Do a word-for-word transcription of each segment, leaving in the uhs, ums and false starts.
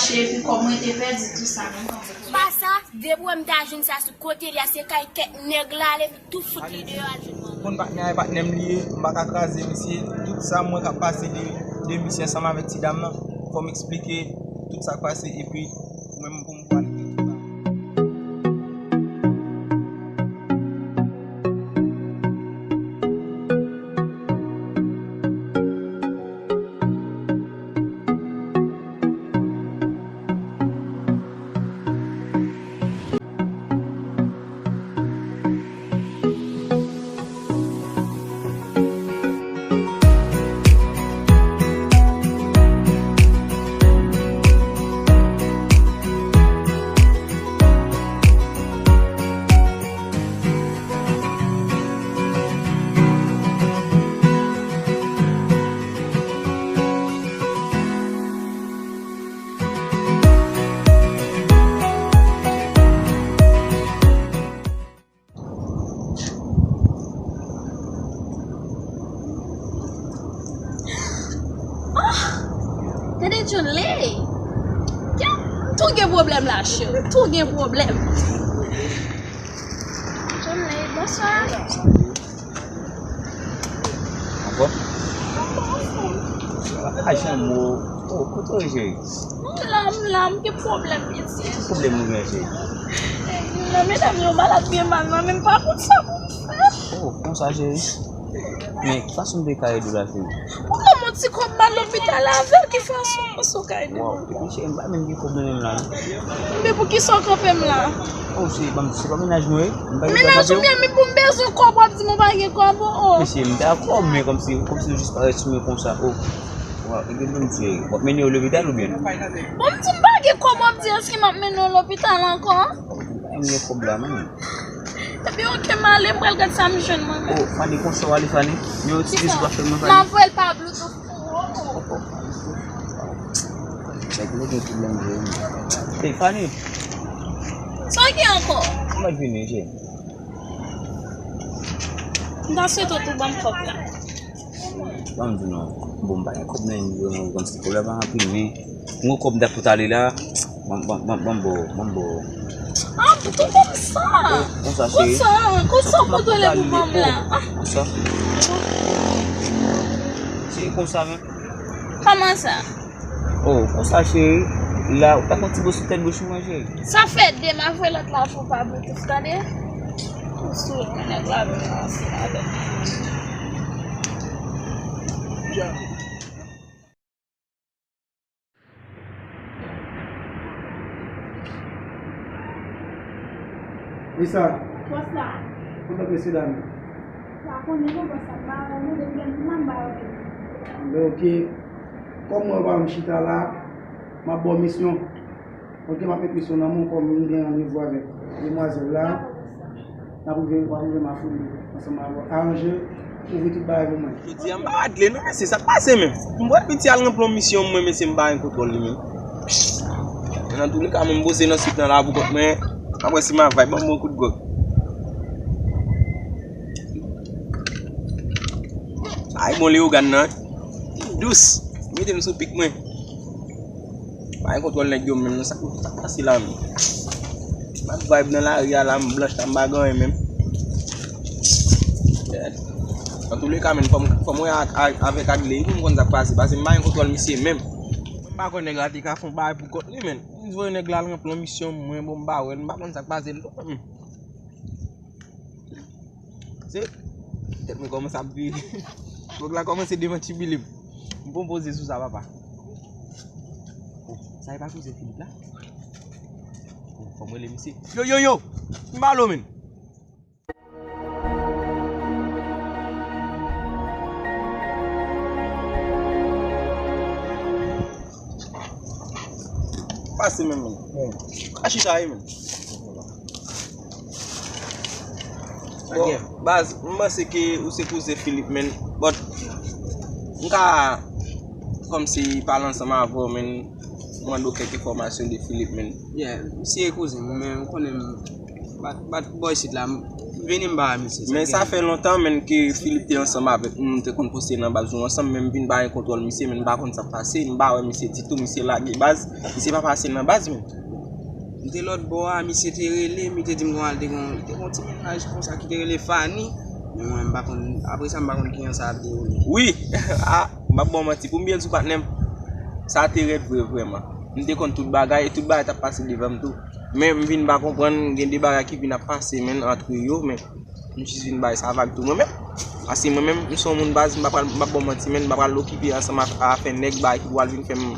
Epi kòm mwen te pèdi tout sa, mwen panse. Pa sa, depi w wè m ta jwenn sa sou kote li a, se kay kèk nèg la, ale m tou fout li deyò al jwenn manman. Konn patnè a, e patnè m li ye, m pa ka kraze misye. Tout sa m wè k ap pase de, de misye ansanm avèk ti dam nan, fò m eksplike tout sa k pase, epi mwen menm pou m pale de tout bagay. Ah! Tande John Lay. Tou gen pwoblèm la, cheri. Tou gen pwoblèm. John Lay, bonswa. Anfòm? Anfòm, anfòm. Ay, janm ou. Oh, kote w ye, cheri? M la, m la, m gen pwoblèm, piti. Ki pwoblèm ou gen, cheri? Nan medam yo malad byen mal, nan men m pa konn sa pou m fè. Oh, konsa, cheri? Men, ki fason m te ka ede w la, cheri? Ou ban m yon ti kòb m al lopital avè l, ki fason w panse w ka ede m ankò? Epi, cheri, m pa menm gen kòb nan men m la, non. Men poukisa w kanpe m la? Oh, cheri, ban m, se pa mennaj mwen, wi. M pa gen dwa kanpe w. Mennaj ou byen, men pou m bezwen kòb, w ap di m ou pa gen kòb, oh, oh. Mesye, m dakò, men kòmsi, kòmsi w jis parèt sou mwen konsa, oh. Waw, e gen moun, cheri. W ap mennen yo lopital oubyen? Bon, m di m pa gen kòb, w ap di èske m ap mennen w lopital ankò? M pa gen kòb la, non. Epi, oke, m ale, m pral gad sa m jwenn mwen menm. Oh, Fanny, konsa w ale, Fanny? Yon ti vizit w ap fè mwen, Fanny? M ap voye l pa Bluetooth pou ou. Oh, oh. Nèg, nou gen pwoblèm vre, wi. Hey, Fanny. Sa w gen ankò? M mèt vini, cheri. M ta swete w tou ban m kòb la. Ban m di w non. Bon, m pa gen kòb nan men m, non, kòmsi kòb la pa anpil, men m gen kòb m t ap tout ale la. Ban, ban, ban, ban m ba w, ban m ba w. Ah, tou kòmsa. Konsa, cheri. Konsa, konsa w kontwole pou ban m la. Ah. Konsa. Se konsa menm. Kòman sa? Oh, konsa, cheri. La, ou pa konn ti bo sou tèt bouch mwen, cheri. Sa fè de m ap voye lòt la pou pa Bluetooth, tande? Ou sou mwen, nèg la vin ansanm avè m. Lisa. Bòs la. Kontan mesye dam yo. Sa konnen non, bòs la, m pa wè nou depi lè m fin la m pa wè nou. Anben, oke. Kòm mwen pa m chita la, m ap ba w misyon. Oke, m ap met misyon nan men w kòm m gen randevou avèk demwazèl la. N ap rive, w ap rive m a founi ansanm avè w. Aranje, ouvri tout bagay pou mwen. Jodi a m pa rate non, mesye, sa k pase menm? M wè piti al ranpli yon misyon mwen, mesye, m pa gen kontwòl li menm. Men nan touleka, mwen m poze nan sit nan la pou kont mwen. M ap wè si m a vibe, ban m yon kout gwòg. Ay, bon, Leyogàn nan, dous. Mete m sou pik mwen. Pa gen kontwòl nèg yo menm, non, sa k, sa k pase la menm? M ap vibe nan lari a la, m blanch la, m pa gen anyen menm. Nan touleka, menm, fò m, fò m wè ak, ak, avèk Adley pou m konn sa k pase, paske m pa gen kontwòl misye menm. Mwen m pa kwè nèg la te ka fè yon bagay pou kont li, menm. M voye nèg la al ranpli yon misyon mwen, bon, m pa wè l, m pa konn sa k pase l tou, menm. Se tèt mwen kòmanse ap vire. Gwòg la kòmanse devantibile m. M pran poze sou sa, papa. Oh, sa e pa kouzen Filip la? Oh, fò m rele misye. Yo, yo, yo! M ba lo, menn. Pase menm, menn. Ka chita, wi, menn. Bon, baz, m panse ke ou se kouzen Filip, menn. But, m ka kòmsi pale ansanm avè w, menn. Mande w kèk enfòmasyon de Filip, menn. Yeah, misye kouzen m, men m konnen m Bat, bat bò isit la, m vini m pa wè misye. Men sa fè lontan, menn, ke Philippe te ansanm avèk nou, nou te konn poste nan baz nou ansanm, men m vin pa gen kontwòl misye, men m pa konn sa k pase, m pa wè misye ditou, misye lage baz, misye pa pase nan baz, menn. M te lòt bò a, misye te rele m, li te di m konsa, li te gon, li te gon ti mennaj konsa ki te rele Fanny. Men mwen, m pa konn, apre sa, m pa konn kijan sa ap dewoule. Wi, ah, m p ap ba w manti, pou m byen di w, patnè m, sa te rèd vre, vrèman. M te konn tout bagay, e tout bagay t ap pase devan m tou. Men m vin pa konprann, gen de bagay ki vin ap pase, menn, antre yo, men m jis vin bay sa vag tou mwen menm. Paske mwen menm, m se yon moun baz, m pa pral, m p ap ba w manti, menn, m pa pral okipe ansanm ak afè nèg, bagay ki pral vin fè m,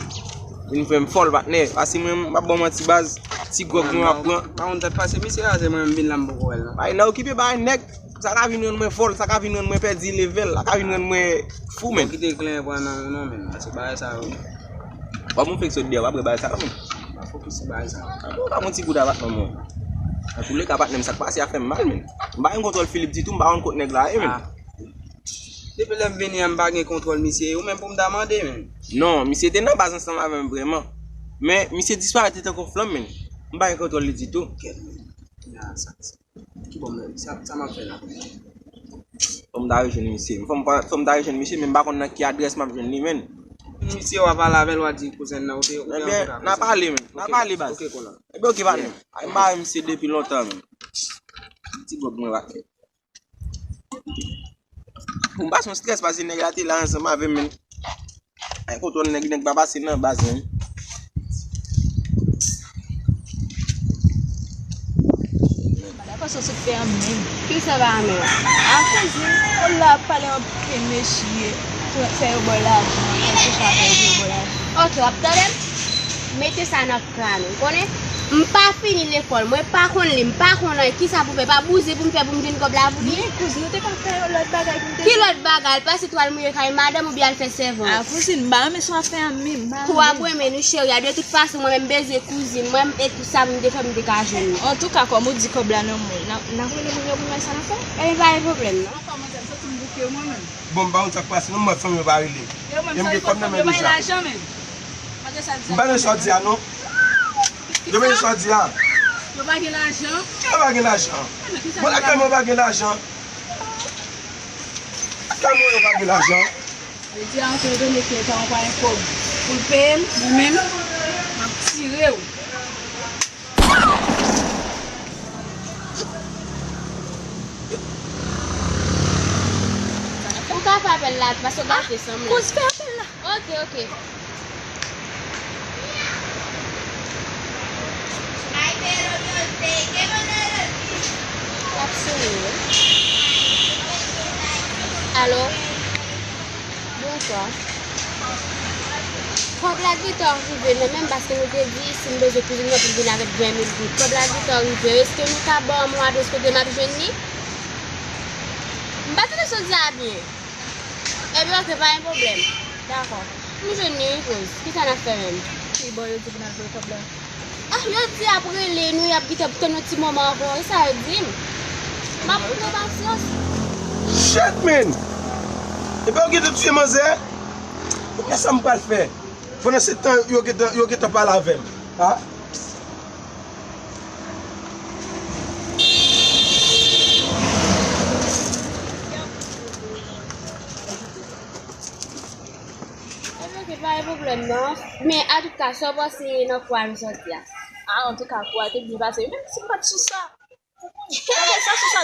vin fè m fòl, patnè. Paske mwen, m p ap ba w manti, baz, ti gwòg mwen ap pran. Pa konn tèt pase, misye a, se mwen menm vin la, m poko wè l, non. Bay nan okipe bagay nèg, sa ka vin rann mwen fòl, sa ka vin rann mwen pèdi level, sa ka vin rann mwen fou, menn. Kite klen pran nan ou non, menn, paske bagay sa yo. Wap mwen fèk sot deyò, wap wè bagay sa yo, menn. Pa fokis sou bagay sa yo. Ou pa yon ti gout avat manman. Antouleka, patnè m, sa k pase a fè m mal, menn. M pa gen kontwòl Philippe ditou, m pa konn kot nèg la ye, menn. Ah. Depi lè m vini an, m pa gen kontwòl misye, ou menm pou m ta mande, menn. Non, misye te nan baz ansanm avè m vrèman. Men, misye disparèt li tankou flanm, menn. M pa gen kontwòl li ditou. Kèt, menn. Ya, sa, sa. Ki bò m, sa, sa m ap fè la? Fò m ta rejwenn misye. Fò m pa, fò m ta rejwenn misye, men m pa konn nan ki adrès m ap jwenn li, menn. Misye, w a pale avè l, w a di kouzen nan, ou te, ou te an kontak avè l. Ebyen, n a pale, menn. N a pale, baz. Ok, kola. Ebyen, ok, patnè m. Ay, m pa wè misye depi lontan, menn. Ti gwòg mwen, patnè. Pou m pase yon strès, paske nèg la te la ansanm avè m, menn. Ay, kontwòl nèg, nèg pa pase nan baz, menn. Madam, pa sot fè an menm. Kisa pa an menm? A kouzin, ou la ap pale anpil mesye, pou fè yo ba w lajan, fè yo chèche afè yo pou yo ba w lajan. Ok, w ap tande m? Mete sa nan kran ou, konnen? M pa fini lekòl, mwen pa konn li, m pa konn anyen, kisa pou m fè? Pa bouzen pou m fè pou m jwenn kòb la pou li? Men kouzin, ou te ka fè yon lòt bagay pou m te... Ki lòt bagay? Al pase twal mouye kay madanm oubyen al fè sèvant? A kouzin, m pa renmen sa w ap fè a menm, m pa renmen. Pou w ap renmen nou cheri a, de tout fason mwen menm m bezwen kouzin mwen, e tout sa m te fè m te ka jwenn li. Antouka, kòm ou di kòb la nan men w, n a, n a rele moun yo pou n wè sa n ap fè? Ebyen pa gen pwoblèm non. Antouka, manzè, m santi m bouke mwen menm. Bon, m pa konn sa k pase non, m wè fanmi yo pa rele. E mwen, m gen kòb nan men deja. M pa nan sa w di a non. Yo pa gen sa w di a. Yo pa gen lajan. Yo pa gen lajan. Bon, lakay mwen pa gen lajan. Lakay mwen yo pa gen lajan. Yo di a antre yo tande ke pa yon pa gen kòb pou l peye l, mwen menm, m ap tire w. Ou ka fè apèl la, paske w gate san mwen. Kouz fè apèl la. Ok, ok. L ap sone wi. Alo? Bonswa. Kòb la gentan rive nan men m paske nou te di si m bezwen kouzin mwen pou l vin avèk ven mil goud. Kòb la gentan rive. Èske nou ka ban m yon adrès kote m ap jwenn li? M pa tande sa w di a byen. Ebyen, ok, pa gen pwoblèm. Dakò. M jwenn li wi, kouz. Kisa n ap fè menm? Ki bò yo di pou n al voye kòb la? Ah, yo di y ap rele nou, y ap gentan tann yon ti moman ankò. E sa yo di m? M ap pran pasyans. Shit, man! Epi yo gentan tiye manzè? Ou wè sa m pral fè? Pandan se tan, yo gentan, yo gentan pale avè m. Ha? Ebyen, ok, pa gen pwoblèm non. Men, antouka, sa w panse nan kou a nou sòti a? Ah, antouka, kou a te byen pase. Menm si m pa t sou sa. Kè m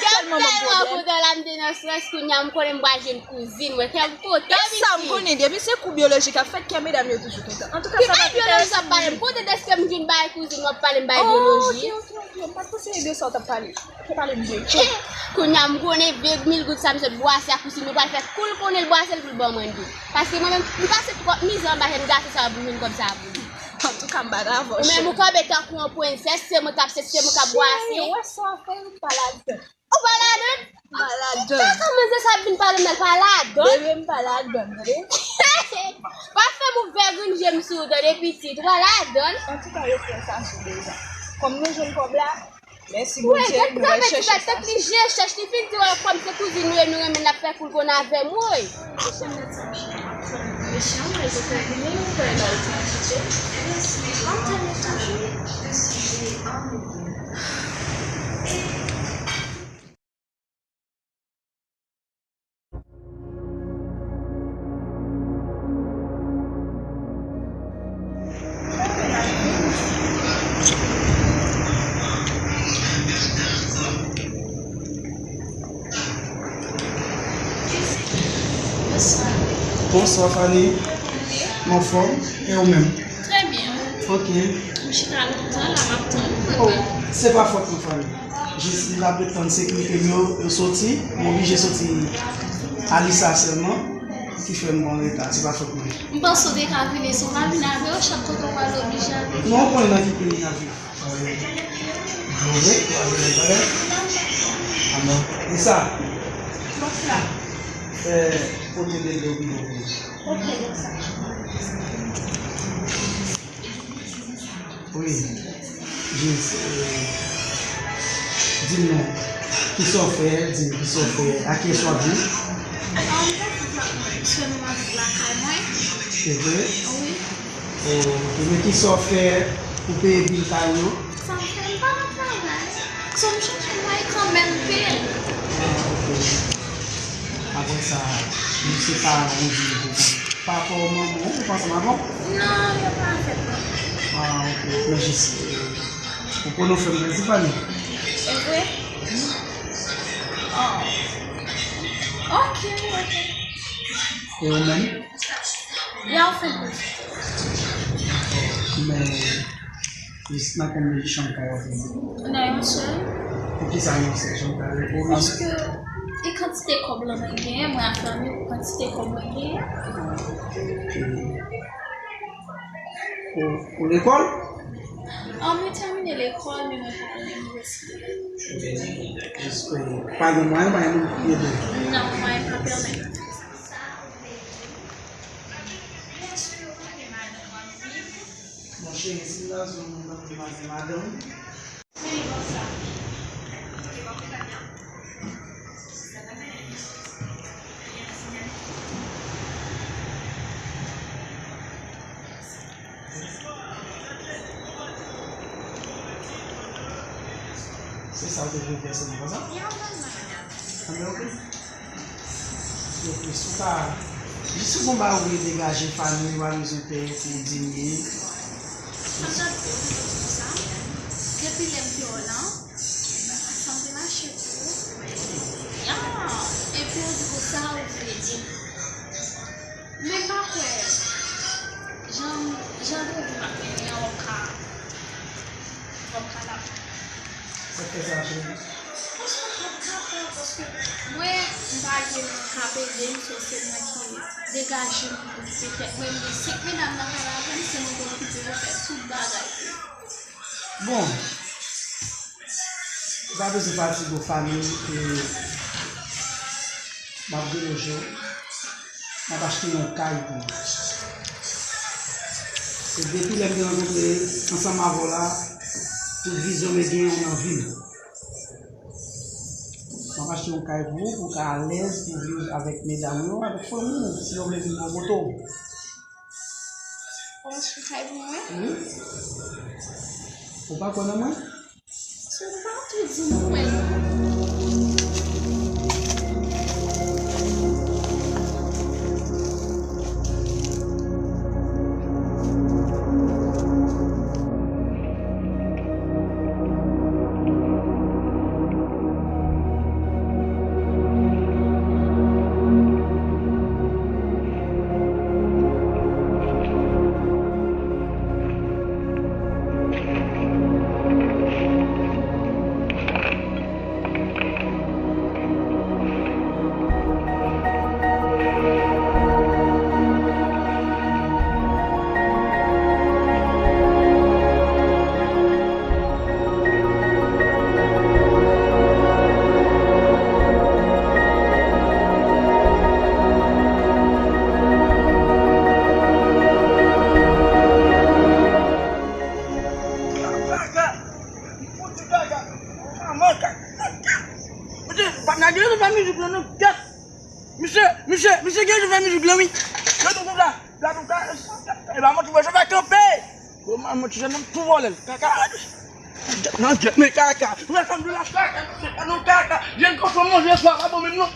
tèlman kontan la, m te nan strès, kounye a m konnen m pral jwenn kouzin mwen. Kè m kontan, mesye. E sa m konnen, depi se kou byolojik ap fèt, kè medam yo toujou kontan. Antouka, sa pa t enterese m. Kote dèske m vin bay kouzin mwen ap pale m bay byoloji? Oh, ok, ok, ok. M pa t konsidere de sa w t ap pale. Kounye a m konnen ven mil goud sa m sot bwase ak kouzin nou pral fè kou l konnen l bwase l pou l ban mwen tou. Paske mwen menm, m pase twòp mizè anba jèn gason sa yo pou m jwenn kòb sa pou li. Antouka, m pa dakò, cheri. Ou menm ou kanpe tankou yon prensès, se mwen k ap sèt, se mwen k ap bwase. Cheri, ou wè sa w ap fè, m pa ladann. Ou pa ladann? M pa ladann. Kaka manzè sa ap vin pale m nan l pa ladann. Bebe, m pa ladann, tande. Pa fè m ouvè grenn je m sou ou tande pitit, ou pa ladann. Antouka, yo fè sa sou deja. Kòm nou jwenn kòb la, mèsi Bondye, nou pral chèche sa. Tèt li je chèch, li fin di wè kòm se kouzin nou ye, nou renmen l ap fè kou l konn avè m, woy. Mesye, mwen, je te vini nou fè la ou te kite. Mwen te mete jou. Bonswa, Fanny. Mwen anfòm. E ou menm? Trè byen. Ok. M chita lontan la, m ap tann. Oh, se pa fòt mwen, Fanny. Jis m t ap ret tann sekirite m yo, yo soti. M oblije soti Alisa sèlman. Ki fè m pran reta, se pa fòt mwen. M panse w te ka vini, si w pa vin avè yo, chak kote w prale oblije avè yo. Non, w konnen nan ki peyi n ap viv. Wi, w ap vin avè. Amen. E sa? Fè kote de do pi. Ok, donk sa. Wi. Jis, eh, di m non. Kisa w fè? Di m kisa w fè. A kiyès w ap viv? An, mwen pa viv ak mwen. Sèlman viv lakay mwen. Se vre? Wi. Oh, ok. Men kisa w fè pou peye bil kay ou yo? Sa m fè, m pa nan travay. So, m chèche mwayen kanmenm peye l. Ah, ok. Apre sa, nou se paran ou di nou. Papa w, manman w, ou pa ansanm avè w? Non, yo pa avèk mwen. Ah, ok. Men jis, ou konnen w fè m plezi, Fanny. E vre? Oh. Ok, ok. E ou menm? Ya, w fè m plezi. Men, jis nan konbyen chanm kay w ap viv? Nan yon sèl. Poukisa yon sèl chanm kay ou? Paske e kantite kòb lan mwen genyen, mwen ak fanmi, pou kantite kòb mwen genyen. Ok. Ou, ou lekòl? An, mwen tèmine lekòl, men mwen pa al inivèsite. Jis, eh, pa gen mwayen, pa gen moun ki ede? Non, mwayen pa pèmèt. Monchè, si m ta jwenn yon moun nan ki pa gen madanm. Se sa w te vle fè, se nan konsa? Anben, ok. Ok, si w ka, jis si w gon bagay ou vle degaje, fanmi, ou pa bezwen pè pou w di m li. Sa m ta di w, m te di w sa. Depi lè m te wè w lan, sa m te mache pou ou. Ya, epi w di m sa ou vle di m. Men m pa kwè, jan, jan de vi m ap mennen an, w ap ka, w ap ka la. Sa k fè sa, cheri? Paske m p ap kapab, paske mwen, m pa gen moun k ap ede m, so se mwen ki degaje m pou okipe tèt mwen. M gen senk medam nan kay la avè m, se mwen ki okipe yo, fè tout bagay pou yo. Bon, ou pa bezwen fatige w, fanmi, e m ap deloje w. M ap achte yon kay pou ou. Se depi lè m te rankontre ansanm avè w la, tout vizyon m te genyen nan vi m. M ap achte yon kay pou ou, pou w ka alèz, pou w viv avèk medam ou yo, avèk fanmi w, si yo vle vin bò kote w. Ou achte kay pou mwen? Wi. Ou pa kwè nan mwen? Sou pa tou di nou wè. Misye, patnè, gen rezon fè mizik lan non, gèt. Misye, misye, misye gen rezon fè mizik lan, wi. Gade w la, gade w, e pa manti, mwen, se fè kanpe. Bon, man, mwen, ti jèn nan, tou vòlè l. Kaka. Gèt, nan gèt, men kaka. Mwen, sa m di la, kaka, non, kaka. Jèn kòchon manje swa, pa bon menm, non.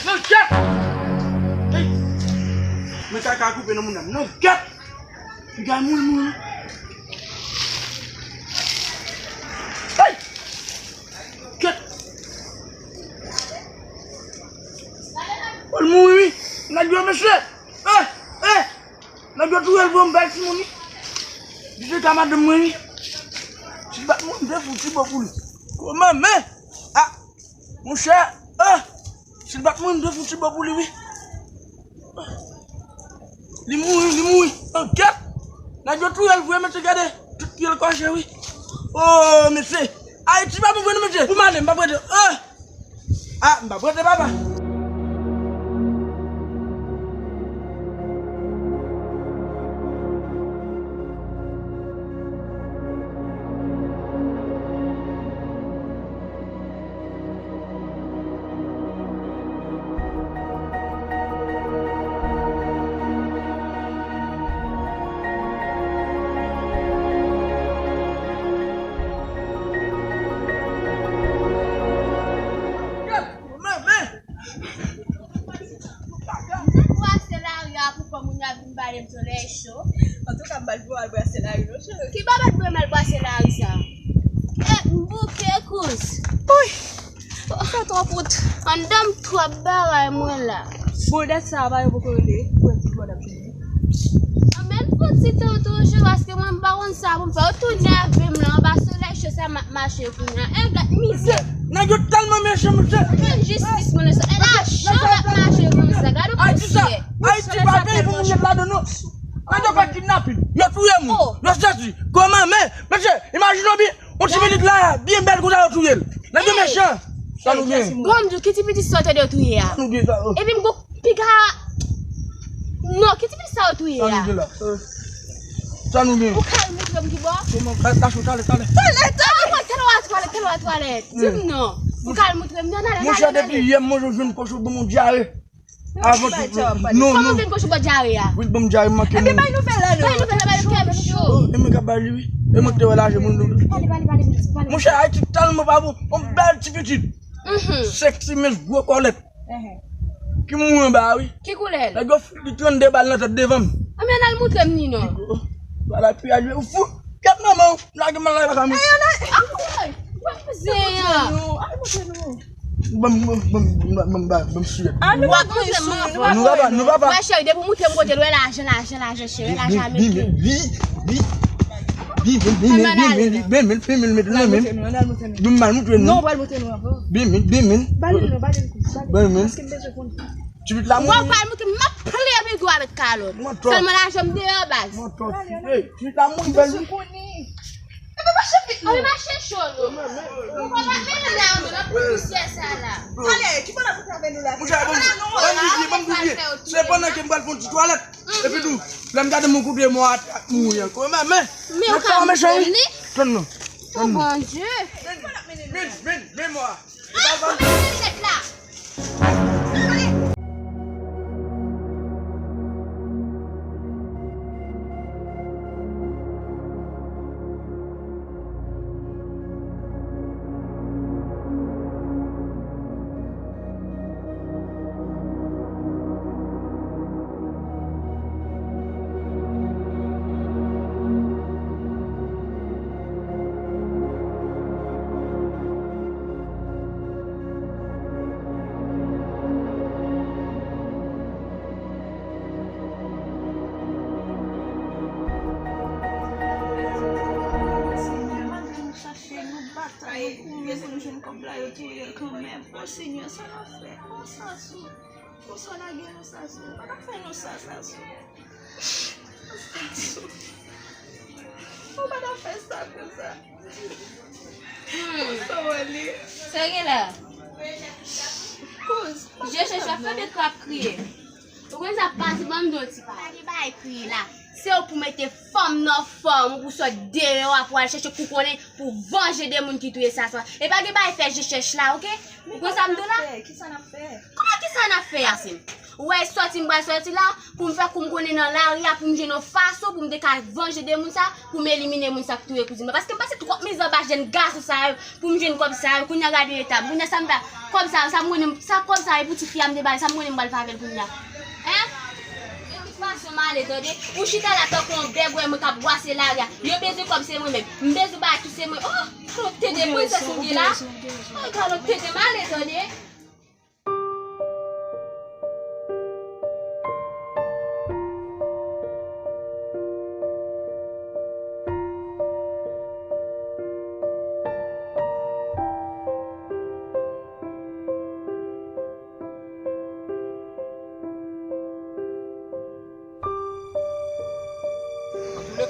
Nan gèt! Ey! Men kaka koupe nan moun nan. Nan gèt! Piga moun mouri. Ey! Gèt! Moun mouri, wi. Ka madanm mwen, wi. Ti bat mwen, m te fouti bon pou li. Kòman, men? Ah, monchè, ah, ti bat mwen, m te fouti bon pou li, wi. Li mouri, li mouri. Ankèt! Nèg yo touye l vre, mesye, gade. Tout pye l kòche, wi. Oh, mesye. Ayiti pa bon vre, non, mesye. Pou m ale, m p ap rete. Ah! Ah, m p ap rete, papa. Brase lari a pou fè moun yo ap vin pale m solèy cho. Antouka, m pral pou al brase lari non, cheri. Ki babèt pou m al brase lari sa? E, m bouke, kouz. Uy! Ou fè twòp wout. Anndan m twòp bagay mwen la. Bon, dat sa a, pa yo poko rele pou wè ki bò n ap jwenn li. Anben, fouti tan toujou, paske mwen m pa konn sa pou m fè. Ou tou nève m la, anba solèy cho sa m ap mache kounye a. E, gad mizè. Nèg yo tèlman mechan, mesye. Anben, jistis mwen nan sa. E, la cho m ap mache konsa. Gad yon Ayiti sa. Ayiti pa peyi pou moun met ladan, non. Nèg yo fè kidnapin. Yo touye moun. Yo sezi. Kòman, men, mesye, imajine w byen. Yon ti pitit la, byen bèl konsa yo touye l. Nèg yo mechan. Sa nou gen? Bon, m di w, ki ti pitit sa w tande yo touye a? Sa nou gen sa, oh. Epi m gon piga. Non, ki ti pitit sa yo touye a? Sa nou gen la? Eh. Sa nou gen? Ou ka al montre m ki bò? Kòman? Ka, ka cho, talè, talè. Talè, talè. Ah, mwen, talè w al twalèt, talè w al twalèt. Di m non. Ou ka al montre m non, talè, talè. Monchè, depi yè m manje, jwenn kochon ban m yon dyare. Avan tout, non, non. Kòman vin kochon bò dyare a? Wi, ban m dyare, m manke. Ebyen, bay nouvèl la, non. Bay nouvèl la, bay nouvèl cho. Oh, e mwen k ap bay li, wi. E mwen ki te wè laje moun, non. Pale, pale, pale, pale. Monchè, Ayiti tèlman pa bon. Yon bèl ti pitit. Mhm. Sexy, men gwo kòlèt. Mhm. Ki mouri anba a, wi. Ki koulè l? Nèg yo fout li trannde bal nan tèt devan m. Anben, al montre m ni non. Bal la pi a jwe, ou fou. Kèt manman w, lage m al lave kaka m. Ey, ann al. Zen an. Al montre nou. Ban m, ban m, ban m, ban m, ban m, ban m, ban m siyèt. Ah, nou pa pran sou, nou pa pran. Nou pa, nou pa. Wè, cheri, depi w montre m kote l, wè lajan, lajan, lajan, cheri, lajan a mete. Bi, bi, bi, bi. Bi, bi, bi, bi, bi, bi, bi, bi, bi, met nan men m. Ban m al montre nou. Non, pral montre nou ankò. Bi, bi, bi, bi. Ba li l non, ba li l. Ba li l. Paske m bezwen konn. Ti pitit la mouri. Ou pral montre m, m ap pleye bigou avèk kalòt. Sèlman lajan m deyò, baz. Mwen tòti. Hey, ti pitit la mouri, bèl wi. Epi mache vit non. Ann mache cho non. Ou pa pa mennen la non, nan popisyè sa la. Talè, ki bò n ap antre avè nou la? Monchè, ban m, ban m di byen, ban m di byen. Se pandan ke m pral fè yon ti twalèt. Epi tou, lè m gade m kote mò a mouri ankò. Men, men, men ou ka mechan wi. Tann non. Oh Bondye. Men, men, men mò a. Ah, kòman se jèt la? Senyè, malgre nou chache, nou batay, nou kouri pou nou jwenn kòb la, yo touye l kanmenm. O Senyè, sa n ap fè? O Sasou, poukisa w lage nou, Sasou? Pa ta fè nou sa, Sasou. Sasou. Ou pa ta fè sa konsa. Hmm. Sa w wè li? Sa gen la? Kouz. Je chèche fè de twòp kriye. Ou konn sa k pase, ban m di w ti bagay. Pa gen bagay kriye la. Se ou pou mete fanm nan fanm ou pou sot deyò a pou al chèche kou konnen pou vanje de moun ki touye Sasou a. E pa gen bagay fè je chèche la, oke? Ou konn sa m di w la? Kisa n ap fè? Kòman kisa n ap fè, Yasin? Ou wè sòti m pral sòti la pou m fè kou m konnen nan lari a pou m jwenn yon fason pou m te ka vanje de moun sa pou m elimine moun sa k touye kouzin mwen. Paske m pase twòp mizè anba jèn gason sa yo. Pou m jwenn kòb sa yo, kounye a gade eta m. Kounye a sa m ta, kòb sa yo, sa m konnen, sa kòb sa yo pou ti fi a m te ba l, sa m konnen m pral fè avè l kounye a. Hein? E tout fason m ale, tande. Ou chita la tankou yon bèg, wè mwen k ap bwase lari a. Yo bezwen kòb, se mwen menm. M bezwen bagay tou, se mwen. Oh, kalòt tete, princess ou gen la. Oh, kalòt tete, m ale, tande.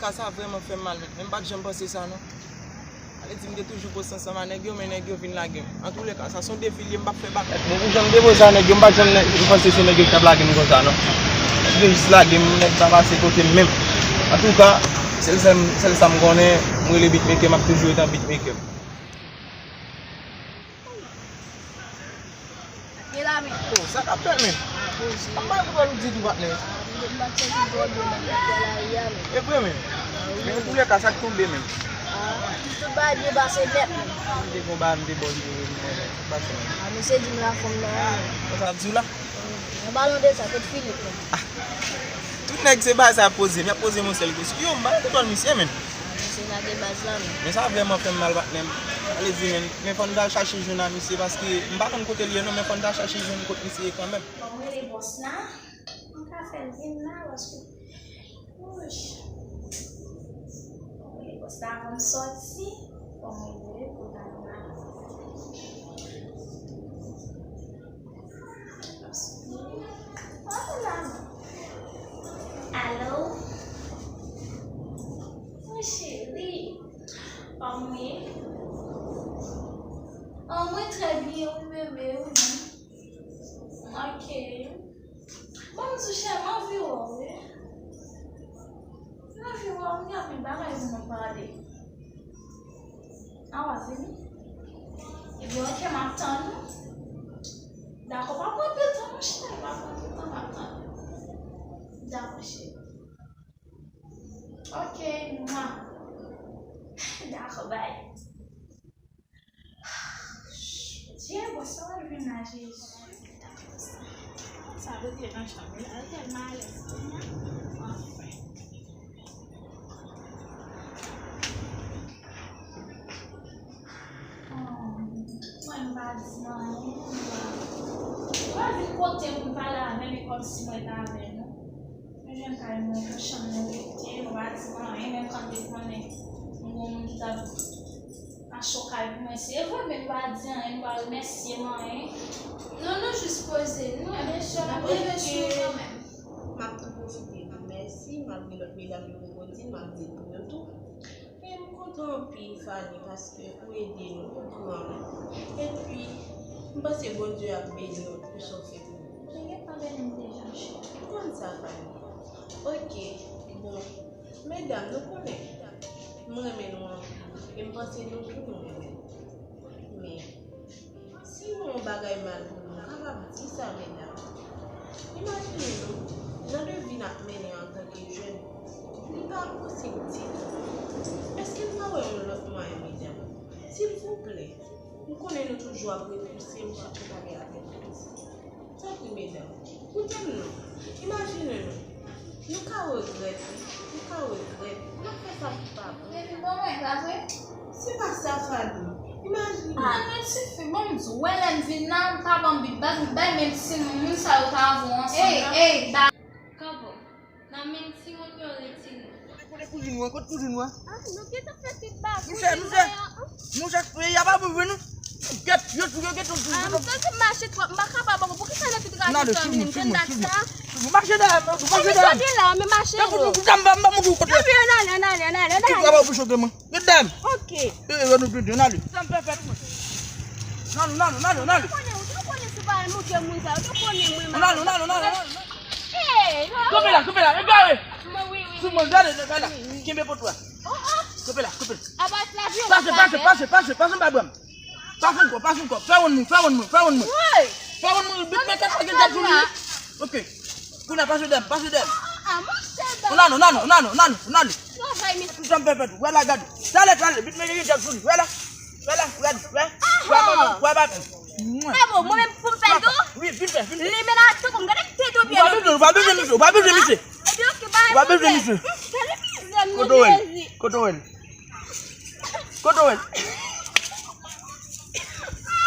Sa vrèman fè m mal, men m pa t janm panse sa, non. Ale di m te toujou poze ansanm a nèg yo, men nèg yo vin lage m. Antouleka, sa se yon defi l ye, m p ap fè bagay. Bon, pou jan m te poze a nèg yo, m pa t janm nèg, m panse se nèg yo ki t ap lage m konsa, non. Nèg yo jis lage m, nèg pa pase kote m menm. Antouka, sèl sa m, sèl sa m konnen, m rele beatmaker, m ap toujou ret an beatmaker. Ye la, men. Oh, sa k ap fèt, men? Poze. Anba yon pral ou di tou, patnè. Ah, m te bat sèvi bò dlo nan mitan lari a, men. E vre, men? Ah, wi. Men antouleka, sa k tonbe, men? Ah, tout bagay byen pase nèt, men. M te gon bagay, m te bò dlo, men, men, pase, men. Ah, misye di m la fanm nan, men. Sa ap di w la? An palan de sa, kot Filip, men? Ah, tout nèg se bagay sa y ap poze. M ap poze yon sèl kesyon. Yo, m pa nan kontwòl misye, men. Misye lage baz la, men. Men sa vrèman fè m mal, patnè m. Ale di, men, men fò n t al chache jwenn a misye, paske m pa konn kote l ye, non, men fò n t al chache jwenn kot misye ye kanmenm. Fò m rele bòs la. M ka fè l vin la, paske, wouch. Fò m rele bòs la avan m sòti. Fò m rele l pou l ta vin la. Alo? Mon cheri, kòman w ye? Oh, mwen trè byen, wi, bebe, wi. Ok. Bon, m di w, chè, m anvi wè w, wi. M anvi wè w, m gen anpil bagay pou mwen pale. A w ap vini? Ebyen, ok, m ap tann ou. Dakò, pa pran anpil tan, non, cheri, pa pran anpil tan, m ap tann ou. Dakò, cheri. Ok, mwa. Dakò, bay. Dye, bòs la pral vin la, Jezi. Sa rete nan chanm li la, li tèlman alèz. Anfen. Oh, mwen m pa di anyen, m pa. Ou pa vin kote m pou pale avè m, e kòmsi mwen t avè nou. Nou jwenn kay nou, nou chanm nou rete, nou pa di m anyen, menm kan m te konnen m gon moun ki t ap mache kay pou mwen. Se vre, men nou pa di anyen, nou pa remèsye m anyen. Non, nou jis poze nou, ebyen, sè, n ap remèsye w kanmenm. M ap tou pwofite di mèsi, malgre lòt medam yo poko di, m ap di l pou yo tou. E m kontan anpil, Fanny, paske ou ede nou, ou gran nou. Epi, m panse Bondye ap beni w pou sa w fè pou nou. Mwen gentan beni m deja, cheri. M konn sa, Fanny. Ok, bon, medam, nou konnen m renmen nou anpil. E m panse nou tou nou renmen m. Men, si nou yon bagay mal pou nou, nou kapab di sa, medam. Imajine nou, jan de vi n ap mennen antanke jèn, li pa posib ditou. Èske n pa wè yon lòt mwayen, medam? Silvouplè, m konnen nou toujou ap repouse m pou m pale avèk nou. Tanpri, medam, koute m non. Imajine nou. Nou ka regrèt, wi. Nou ka regrèt. Nou fè sa ki pa bon. Depi bon mwen, pa vre? Se pa sa, Fanny. Imajine. Ah, men tifi, bon, m di w, wè lè m vin la, m pa ban m bit baz, m bay menm timoun, moun sa yo ta avè w ansanm nan. Ey, ey, ba. Kanpo. Nan menm timoun yo retire. Kote kouzin ou an? Kote kouzin ou an? Ah, nou gentan fè tout bagay. Monchè, monchè. Monchè, peyi a pa bon vre non. Gèt, yo tou, yo gentan tou. Ah, m santi m mache twòp, m pa kapab ankò. Poukisa nan tout raje fanmi m, jwenn nèg sa? Mache dèyè m, mache dèyè m. Kòman sa gen la, men mache. Gèt pou nou, m pa, m pa montre w kote. Epi ann ale, ann ale, ann ale, ann ale. Ki travay pou choke mwen? Gèt dèyè m. Ok. E, e, nou tout, ann ale. Sa m fè fèt mwen. Nan nou, nan nou, nan nou, nan nou. Ou te konnen, ou te konnen si w pa al montre moun sa, ou te konnen mwen. Nan nou, nan nou, nan nou, nan nou. Ey, non. Kanpe la, kanpe la, egare. Mwen, wi, wi. Sou mwen, gade, gade la. Kenbe poto a. Oh, oh. Kanpe la, kanpe la. Pase, pase, pase, pase, pase anba bra m. Pase ankò, pase ankò. Fè wonn mwen, fè wonn mwen, fè wonn mwen. Fè wonn mwen, beatmaker sa gen djab sou li. Ok. Kounye a, pase dèyè m, pase dèyè m. Nan nou, nan nou, nan nou, nan nou, nan nou. Travay, mesye. Tout sa m fè fèt, wè la, gade. Talè, talè, beatmaker gen djab sou li, wè la. Wè la, wè, wè. Wè, wè, wè, wè. Ah bon, mwen menm pou m fè l tou? Wi, vin fè, vin fè. Li men la, tou kou m gade tèt ou byen. Ou pa bezwen, ou pa bezwen, misye, ou pa bezwen, misye. Epi, ok, bay. Ou pa bezwen, misye. Kote w wè l? Kote w wè l? Kote w wè l?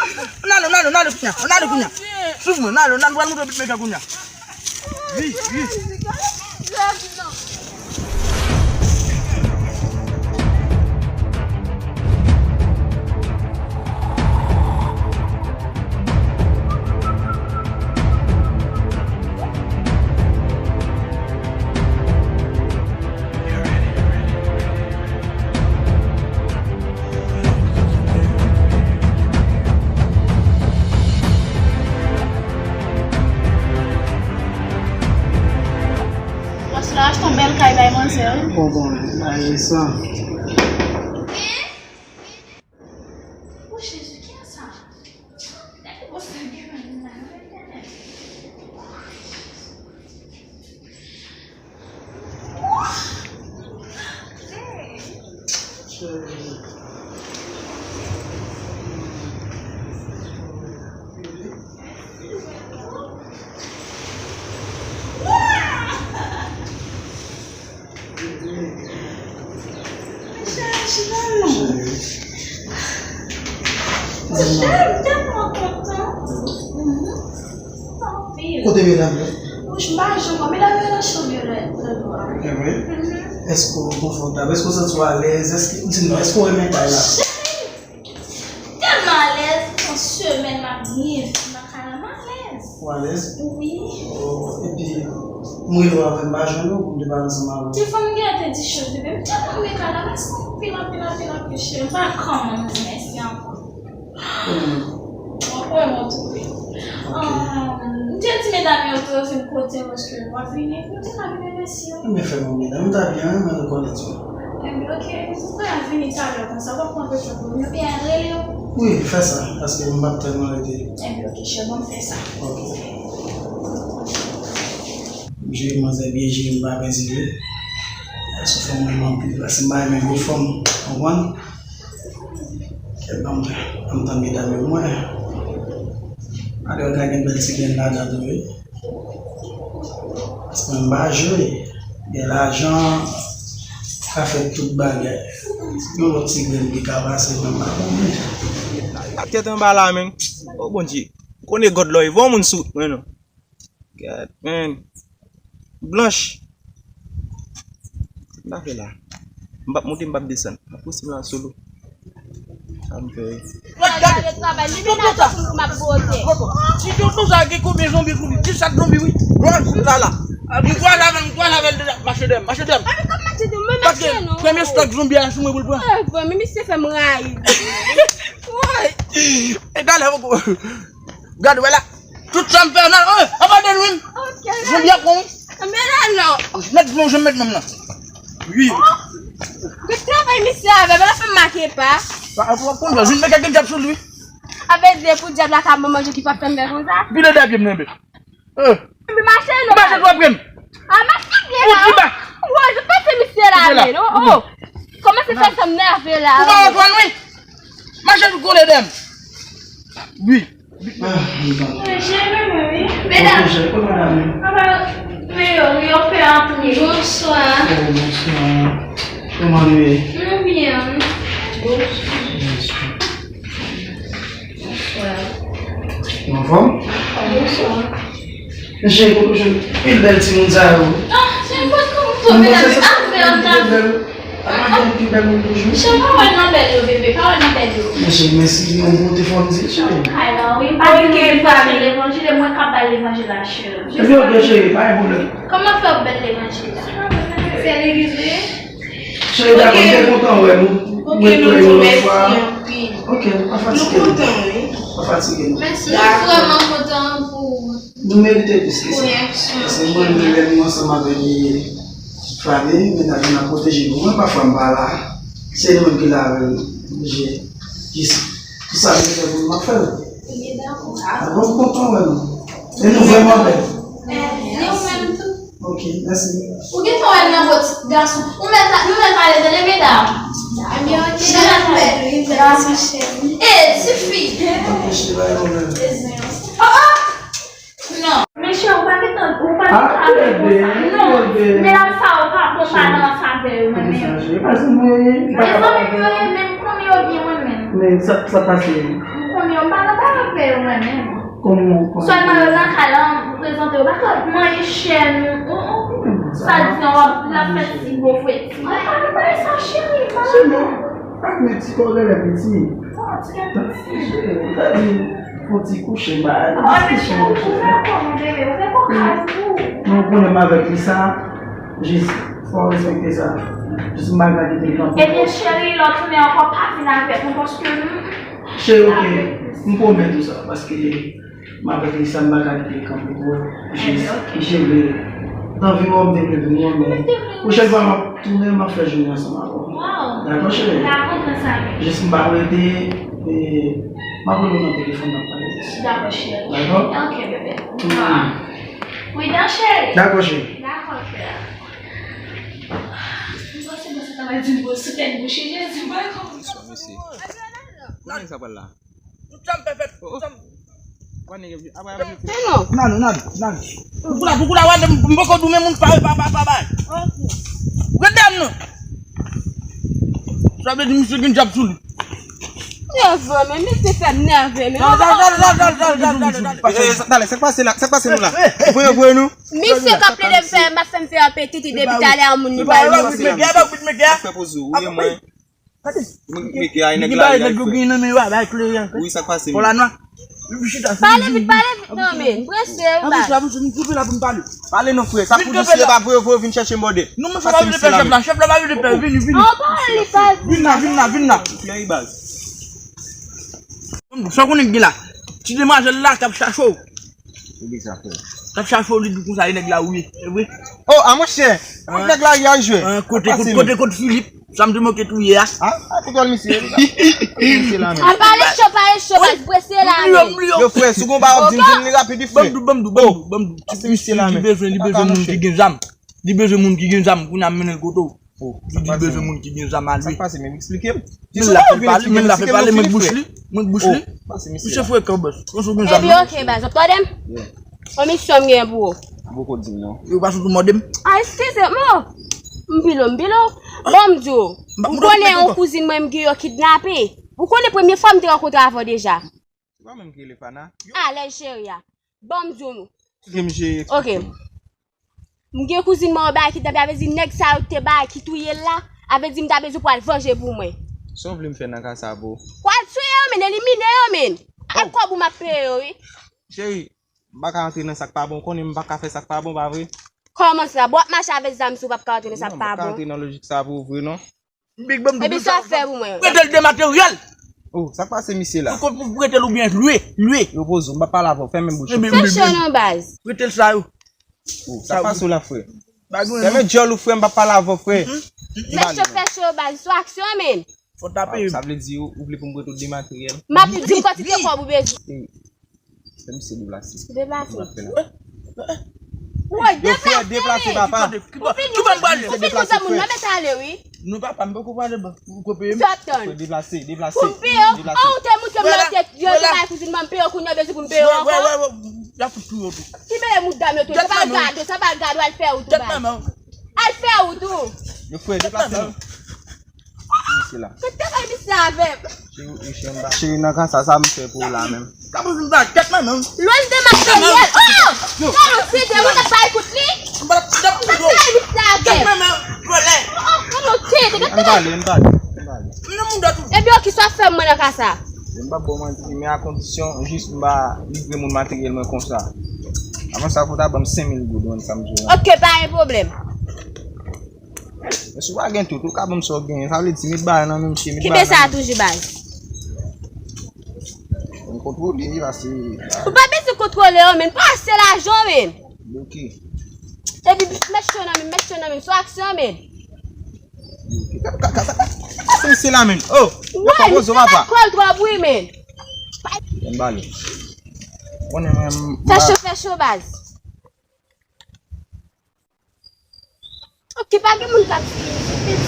N ale, n ale, n ale kounya, n ale kounya. Swiv mwen, n ale, n ale, pral montre beatmaker kounya. Wi, wi. Bon, bon, bagay sa. Oh, Jezi, kiyès sa? Gade bòs la gen menm la. Cheri, m tèlman kontan. Anpil. Kote medam yo? Wouch, m pa janm wè medam yo nan chanm yo lè, lè nwa. E vre? Mhm. Èske w konfòtab? Èske w santi w alèz? Èske, m di non, èske w renmen kay la? Cheri! Tèlman alèz, yon semèn m ap byen viv nan kay la, m alèz. Ou alèz? Wi. Oh, epi, m rele w avè m pa jwenn ou pou m te pale ansanm avè w. Telefòn m gentan te dichaj, bebe. M tèlman renmen kay la, mèsi anpil, anpil, anpil, anpil, cheri. M pa kòman m di mèsi ankò. Konnen m. Mwen konnen mwen tou wi. Ok. Ah, m te di medam yo tou yo fin kote paske w ap vini. Yo te ka vin remèsye w. Ebyen fè mwen medam, m ta byen renmen rekonèt ou. Ebyen, ok. Mwen ap vini talè konsa, w ap pran pete pou mwen. Ebyen, rele yo. Wi, fè sa, paske m p ap tèlman rete. Ebyen, ok, chè, bon, m fè sa. Ok. M jere manzè byen, jere m pa pèdi li. Sa fè mwen anpil, paske m pa renmen gwo fanm, konprann? Kèt, ban m, ban m tann medam yo mwen. Alò, ka gen bèl ti grenn ladan tou, wi. Paske mwen m pa jwe. Gen lajan, ka fè tout bagay. Yon lòt ti grenn ki ka pase, mwen m pa konnen. Ak tèt anba la, men. O Bondye. Konnen God lò, e von moun sou mwen, non. Gad, man. Blanch. M pa fè la. M p ap monte, m p ap desann. M ap pouse m la solo. Sa m fè. Gad, gade travay, li vin atann pou m ap poze. Ti tonton sa gen konbyen zonbi sou li? Dis sak zonbi, wi. Bon, la, la. M kwè l avè l, m kwè l avè l deja. Mache dèyè m, mache dèyè m. Paske premye stòk zonbi a sou mwen pou l pran. Eh, bon, men misye fè m rayi. Woy. E talè, poko. Gad, wè la. Tout sa m fè nan, eh, abandone wi. Ok, zonbi a pran wi. Men la non. Mèt plonje mèt menm nan. Wi. Oh. Gad travay misye avè, men la fè m make pa. Sa a pou konn jwenn mèt gen dyab sou li. Avè de pou dyab la ka ban manje ki pa fè m bè konsa. Pile de pye m nan, bè. Eh. Mwen mache non. Mache twò pran. Ah, mache byen la. Ou di ba. Woy, je pense misye la men. Oh, oh. Kòmanse fè sa m nève la. Ou pa antoine wi. Mache tou kole dèyè m. Wi. Mwen jere mwen wi. Medam. Kote madam yo? Aba, men yo, yo pè anpil. Bonswa. Oh, bonswa. Kòman nou ye? Nou byen. Bonswa. Bonswa. Ou anfòm? Bonswa. Men cheri, kote w jwenn pil bèl timoun sa yo? Ah, cheri, kote w jwenn medam yo? Ah, bèl ta. Apa gen pi bèl moun toujou? Cheri, pa wè nan bèl yo, bebe, pa wè nan bèl yo. Men cheri, mèsi, yon bon te fò m di, cheri. Kay la, wi, pa gen moun ki pa bèl levanjil, e mwen k ap bay levanjil la, cheri. Ebyen, ok, cheri, pa gen pwoblèm. Kòman fè w bèl levanjil la? Se legliz li? Cheri, dakò, m te kontan wè nou. Ok, nou tou mèsi anpil. Ok, nou pa fatige nou. Nou kontan, wi. Pa fatige nou. Mèsi. Nou vrèman kontan pou ou. Nou merite plis ke sa. Wi, wi. Paske mwen menm lè nou ansanm avèk fanmi, mennaj mwen ap pwoteje nou. Mwen pafwa m pa la. Se nou menm ki la avè m. Oblije. Jis pou sa nou fè pou nou, m ap fè l. Wi, dakò. Alò, m kontan wè nou. E nou vrèman bèl. Mèsi, ou menm tou. Ok, mèsi. Ou gentan wè nan bòt gason. Ou mèt, nou mèt ale tande medam. Ebyen, ok. Medam bèl, wi, bèl ti cheri. E, ti fi. Ok, cheri, pa gen pwoblèm. Oh, oh! Non. Men cheri, ou pa gentan, ou pa gentan ale konsa. Non, medam sa yo pa bon, pa nan sa avè yo, mwen menm. Mezanmi, yo renmen m, konnen yo byen, mwen menm. Men sa, sa pase? M konnen yo, m pa nan bagay avè yo, mwen menm. Kòman, kòman? Sèlman yo nan kay la, prezante yo. Baka manje chè nou. Sa di an w ap la fè ti bo fweti. Mwen pa nan bagay sa cheri, pa. Sèlman, ak men ti kò genlè piti. Fon ti kè piti. Cheri, ta di, fon ti kouche, ba, diskisyon, cheri. Non, ou konnen m avèk li sa, jis, fò w respekte sa. Jis m pa ka kite l kanpe. Ebyen, cheri, lè w tounen ankò, pa vin avèk mwen, paske m, Cheri, ok, m pwomèt ou sa, paske m avèk li sa, m pa ka kite l kanpe pou jis jere. Anvi wè w, m te vle vini, men pwochèn fwa m ap tounen, m ap fè jounen ansanm avè w. Dakò, cheri? Jis m pa rete, e, m ap rele w nan telefòn, n ap pale de sa. Dakò, cheri. Dakò? Ok, bebe. Pridan, cheri. Dakò, cheri. Dakò, kè. M panse, bon, sa ta pral di m, bon, sou tèt bouche, Jezi, m pa konn. Mesye. Kouman sa pral la? Tout sa m fè fèt, tout sa m... Nan, nan, nan, nan. Pou la, pou la, wè, m poko doumen moun pa, pa, pa, pa, pa. Ret dam nan. Sa vle di misye gen djab sou li. Nève, men misye fè m nève, men. Talè, sa k pase la? Sa k pase nou la? Voye, voye nou. Misye k ap plede m fè, m ap fè m fè apetiti depi talè a moun li pa yon misye. Fè poze w, wi, mwen. Mwen, mwen, ki ay nèg la, ay fè. Wi, sa k pase, men. Pale vit, pale vit, non, men. Prese, wi, baz. Pale non, frè. Sa pou di si e pa voye, voye vin chèche m bòde. Non, men, chèf la, chèf la pa vle pè, vini, vini. An, pale, li pa vin. Vin la, vin la, vin la. Sa w konnen ki gen la? Ti demwazèl la k ap chache w. Ki sa, frè? K ap chache w, li di konsa, e nèg la ou ye. E vre? Oh, a monchè. Kot nèg la ye al jwe? Kote, kote, kote Filip? Sa m te manke touye a. A, a, kote l misye? Misye la menm. A, pale cho, pale cho, baz, prese la menm. Yo, frè, si w gon bagay w ap di m, di m li rapid, wi, frè. Banm di w, banm di w, banm di w, banm di w. Misye la menm. Li bezwen, li bezwen moun ki gen zam. Li bezwen moun ki gen zam, kounye a m mennen l kote w. Oh, li di l bezwen moun ki gen zam a lwe. Sa k pase, men eksplike m. Men l la fè pale, men l la fè pale, men bouch li, men bouch li. Misye frekan, bòs. Epi, ok, baz, w ap tande m? Yon misyon m gen pou ou. Ou poko di m non. Yo pa sou mòde m. A, eskize m, oh. M pile w, m pile w. Bon, m di w, ou konnen yon kouzin mwen m gen yo kidnape. Ou konnen premye fwa m te rankontre avè w deja. Se pa mwen ki rele Fana? Alèz cheri a. Bon, m di w. Eksplike m, cheri. Ok. M gen kouzin mwen yon bagay kidnape, a vle di nèg sa yo ki te bay, ki touye l la, a vle di m ta bezwen pou al vanje pou mwen. Sa w vle m fè nan ka sa, boo? Pou al tiye yo, men, elimine yo, men. Ak kòb ou m ap peye yo, wi. Cheri, m pa ka antre nan sa k pa bon. Ou konnen m pa ka fè sa k pa bon, pa vre? Kòman sa? Bon, w ap mache avèk zam si w p ap ka antre nan sa k pa bon? Non, m pa ka antre nan lojik sa pou ou vre, non. Big Bam. Epi sa w ap fè pou mwen? Prete l de materyèl. Oh, sa k pase misye la? Ou konn pou prete l oubyen lwe, lwe. Repoze w, m p ap pale avè w, fèmen bouch ou. Fè cho non, baz. Prete l sa yo. Oh, sa k pase w la, frè? Fèmen djòl ou, frè, m p ap pale avè w, frè. Fè cho, fè cho, baz. Sou aksyon, men. Fò w ta peye m. Sa vle di ou, ou vle pou m prete w de materyèl? M ap di m kantite kòb ou bezwen. Fè misye deplase. Deplase. Woy, deplase, deplase, papa. Ou fini, ou fini, ou fini konsa moun nan mèt ale, wi. Non, papa, m poko pale ban ou ko peye m. Sa tann. Deplase, deplase. Pou m peye w? An, ou te montre m nan tèt yo, te bay kouzin mwen, m peye w, kounye a bezwen pou m peye w ankò. Y ap fout touye w tou. Ki mele moudam yo tou, sa pa gade, sa pa gade, al fè ou tou, bay. Al fè ou tou. Yo, frè, deplase non. Misye la. Kote bay misye avè m? Cheri, nan ka sa, sa m fè pou ou la menm? Ka pou vin ba tèt mwen menm. Lwen de materyèl. Oh! Sa nou tete, ou te bay kout li? Sa bay misye avè m? Oh, oh, sa nou tete. Ann pale, ann pale, ann pale. Epi, ok, sa w fè mwen nan ka sa? M p ap ba w manti, men a kondisyon, jis m pa livre moun materyèl mwen konsa. Avan sa, fò w ta ban m senk mil goud, mwen, sa m di w la. Ok, pa gen pwoblèm. Men si w pa gen tout, ou ka ban m sa w genyen. Sa vle di, met bagay nan men misye, met bagay nan men. Kite sa toujou, baz. Mwen kontwole li, pase. Ou pa bezwen kontwole yo, men. Pase lajan, men. Bloke. Epi, met cho nan men, met cho nan men. Sou aksyon, men. Bloke. Ka, ka, ka, ka, ka, ka, se misye la, men. Oh, yo pa poze w, papa. Kòl twòp, wi, men. Ann bale. Konnen mwen, m, fè cho, fè cho, baz. Ok, pa gen moun k ap suiv.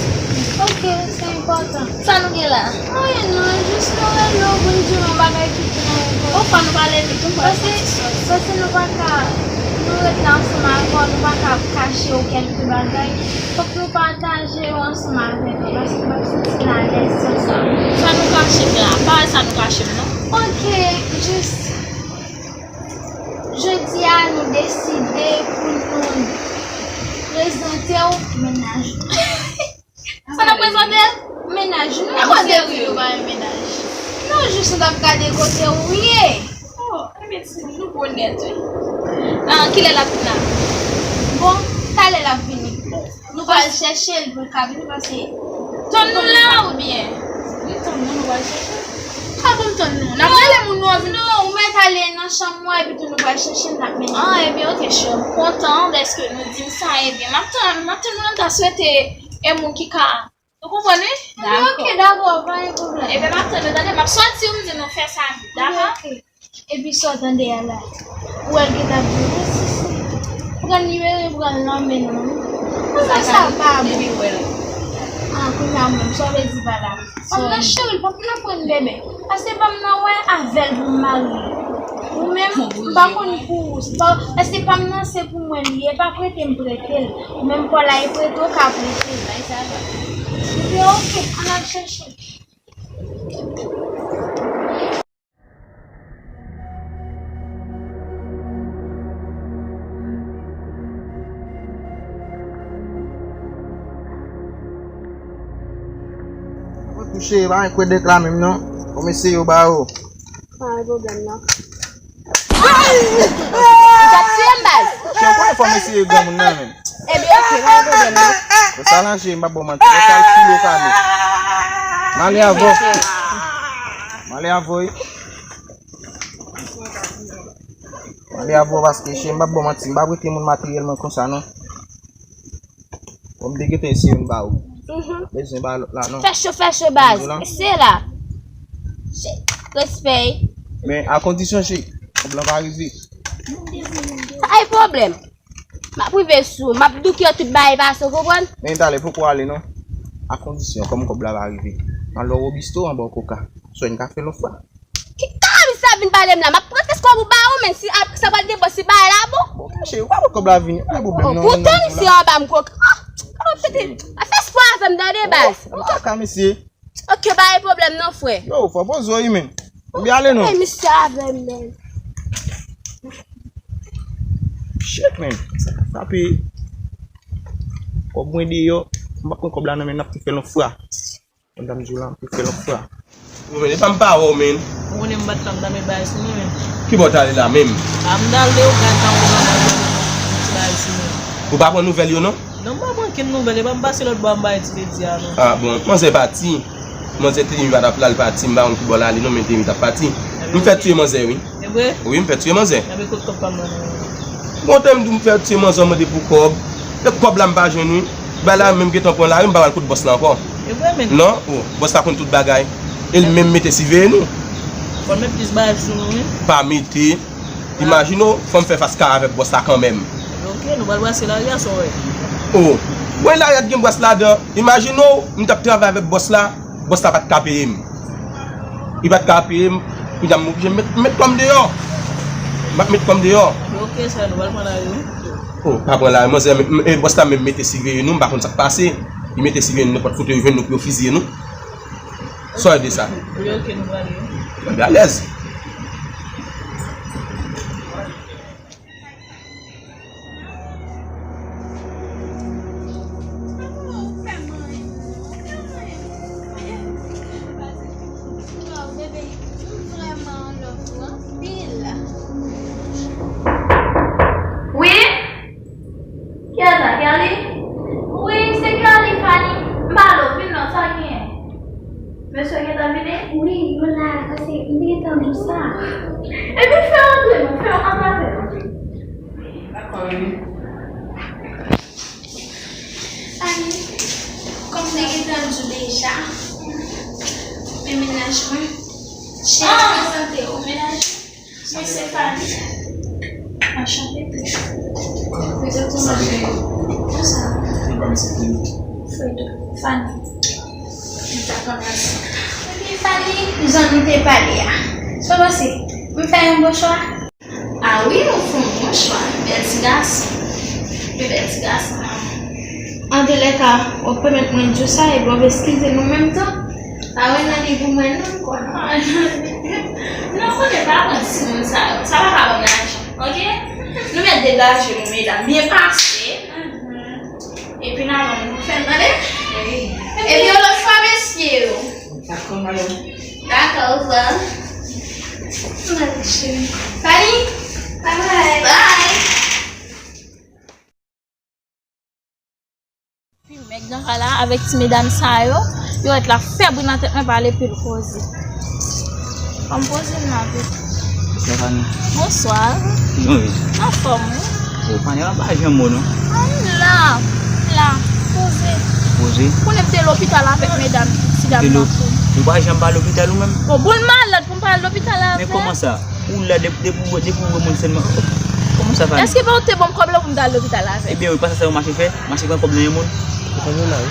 Ok, se enpòtan. Sa nou gen la? Anyen non, jis nou rele w pou n di w yon bagay ki pou nou. O, fò nou pale vit, nou pral fè ti sòs. Paske, paske nou pa ka, nou ret la ansanm avè w, nou pa ka ap kache w kèlke bagay. Fòk nou pataje yo ansanm avè nou, paske m ap santi m alèz san sa. Sa nou kache m la? Pa wè sa nou kache m non. Ok, jis. Jodi a, nou deside pou nou prezante w mennaj nou. Sa n ap prezante l? Mennaj nou. Ou serye? Nou pa yon mennaj. Non, jis nou t ap gade kote ou ye. Oh, enben, ti nou bonèt, wi. Ah, kilè l ap vin la? Bon, talè l ap vini. Nou pral chèche l pou l ka vini pase. Tann nou la oubyen? Wi, tann nou, nou pral chèche l. Ah bon, m Tann nou. N ap rele moun nou anvi. Non, ou mèt ale nan chanm ou epi tou nou pral chèche l, n ap mennen. Ah, ebyen, oke, chè. M kontan dèske nou di m sa, ebyen, m ap tann, m ap tann nou nan ta swete e moun ki ka. Ou konprann, wi? Ebyen, oke, dakò, pa gen pwoblèm. Ebyen, m ap tann nou, tande, m ap sòti, ou m di nou fè sa vit, dakò? Oke. Epi sa w tande a la, ou wè l gentan ap vini, si, si. Pran l, libere, pran l nan men nou. Kounya sa pa bon. Ah, kounya menm, sa w vle di pa la. An nan cheri, pa fin aprann bebe. Paske pa m nan wè avè l pou m marye. Ou menm, m pa konn pou ou. Se pa, èske pa m nan se pou mwen li ye, pa prete m prete l. Ou menm pa w la e prete w ka prete l. Ebyen, oke, ann al chèche. Mwen touche, pa gen kwè dèk la menm non. Fò m eseye yo ba yo. Pa gen pwoblèm non. Ou t ap tiye m, baz. Chè, ou konnen fò m eseye granmoun nan menm. Ebyen, oke, pa gen pwoblèm non. Konsa lan, chè, m p ap ba w manti. Konsa l koule w kale. M ale avè w. M ale avè w, wi. M ale avè w paske, chè, m p ap ba w manti. M p ap rete moun materyèlman konsa, non. Bon, m te gentan eseye youn ba ou. Mhm. Bezwen ba lòt la, non. Fè cho, fè cho, baz. Eseye la. Respè. Men, a kondisyon, chè, kòb lan pa rive. Pa gen pwoblèm. M ap rive sou ou. M ap douke tout bagay pase, ou konprann? Men talè, poko ale, non. A kondisyon, kòm kòb la pa rive, m al wè Robisto anba koka. Swen ka fè lòt fwa. Ki kalabis sa vin pale m la? M ap pran kès kòb ou ba ou, men si ap, sa pral depanse bagay la bon. Bon, monchè, ou pa wè kòb la vini, pa gen pwoblèm non. Poutan misye anba m koka. Ah, kalòt tete. Pa fè espwa avè m tande baz. Ou pa ka, mesye. Oke, pa gen pwoblèm non, frè. Yo, fò poze w, wi, men. Ou byen ale non. Ey, misye avè m, men. Shit, man. Sa ka frape. Kòb mwen deyò. M pa pran kòb la nan men, n ap tou fè l yon fwa. Mwen ta m di w la, m tou fè l yon fwa. Ou men, e pa m pa wè w, men. Ou konnen m bat la, m ta met bagay sou mwen, men. Ki bò w t ale la menm? A, m t ale, ou gad tan ou nan ti bagay sou mwen. Ou pa pran nouvèl yo, non? Non, m pa pran kenn nouvèl, e pa m pase lòt bò a, m bay ti te di a, non. Ah, bon, manzè pati. Manzè te di m pa t ap la, l pati, m pa konn ki bò l ale, non, men te di m t ap pati. M fè tiye manzè, wi. E vre? Wi, m fè tiye manzè. Enben, kot kòb pa m nan, non? Bon, te m di w m fè tiye manzè, w mande pou kòb. E kòb la m pa jwenn, wi. Bay la menm gentan pran lari, m pa pral kot bòs la ankò. E vre, men? Non, oh, bòs la konn tout bagay. E l menm mete siveye nou. Fò l met plis bagay sou nou, wi. Pa mete. Imajine w, fò m fè fas kare avèk bòs la kanmenm. Oke, nou pral brase lari a, sa w wè. Oh, mwen lari a t gen bòs ladan. Imajine w, m t ap travay avèk bòs la, bòs la pa t ka peye m. Li pa t ka peye m, kounye a m oblije met, met kò m deyò. M ap met kò m deyò. Oke, sa, nou pral pran lari, wi. Oh, pa pran lari, manzè, m, m, e bòs la menm mete siveye nou, m pa konn sa k pase. Li mete siveye nou, nenpòt kote yo jwenn nou pou yo fiziye nou. Sa w di sa? Wi, oke, nou prale. Mwen byen alèz. Wi? Kiyès sa, Kerly? Wi, se Kerly, Fanny. M pale w, vin non, sa genyen? Mesye gentan vini? Wi, yo la, paske m te gentan di w sa. Ebyen, fè yo antre non, fè yo antre avè nou. Dakò, bebe. Fanny, kòm m te gentan di w deja, men mennaj mwen, cheri, prezante w, mennaj mwen. Mwen se Fanny. Anchante tou. Prezante w, mennaj mwen. Konsa. Fredo. Fanny. Dakò, mèsi. Ebyen, Fanny, jan nou te pale a, sa w panse? M fè yon bon chwa? Ah wi, ou fè yon bon chwa. Bèl ti gason. Pi bèl ti gason, manman. Antoulèka, w ap pèmèt mwen di w sa, epi w ap eskize nou menm tan. Pa wè nan li pou mwen non, m konnen. Non, konnen pa pran timoun sa yo. Sa pa ka ban m lajan, oke? Nou mèt degaje nou, medam. Byen pase. Epi n a ban nou fè l, tande? Epi yon lòt fwa, mesye yo. Dakò, madanm. Dakò, ouvwa. Fanny, bye bye. Bye. Pi mèg nan kay la avèk ti medam sa yo, yo ret la fè bri nan tèt mwen pale pil koze. Fò m poze m la tou. Bonswa, Fanny. Bonswa. Kijan w ye? Anfòm, wi. O, Fanny, w pa janm bon, non. A, m la. M la. Poze. Poze? Konnen m te lopital avèk medam, ti dam nan tou. Ou pa janm pa lopital ou menm? Bon, bon, l malad pou m pa al lopital avè l. Men kòman sa? Ou la depi, depi, depi ou wè moun sèlman. Kòman sa, Fanny? Èske pa ou te ban m kòb la pou m ta al lopital avè l? Ebyen, wi, pa sa, sa yo mache fè? Mache pran kòb nan men moun? Ou konprann la, wi.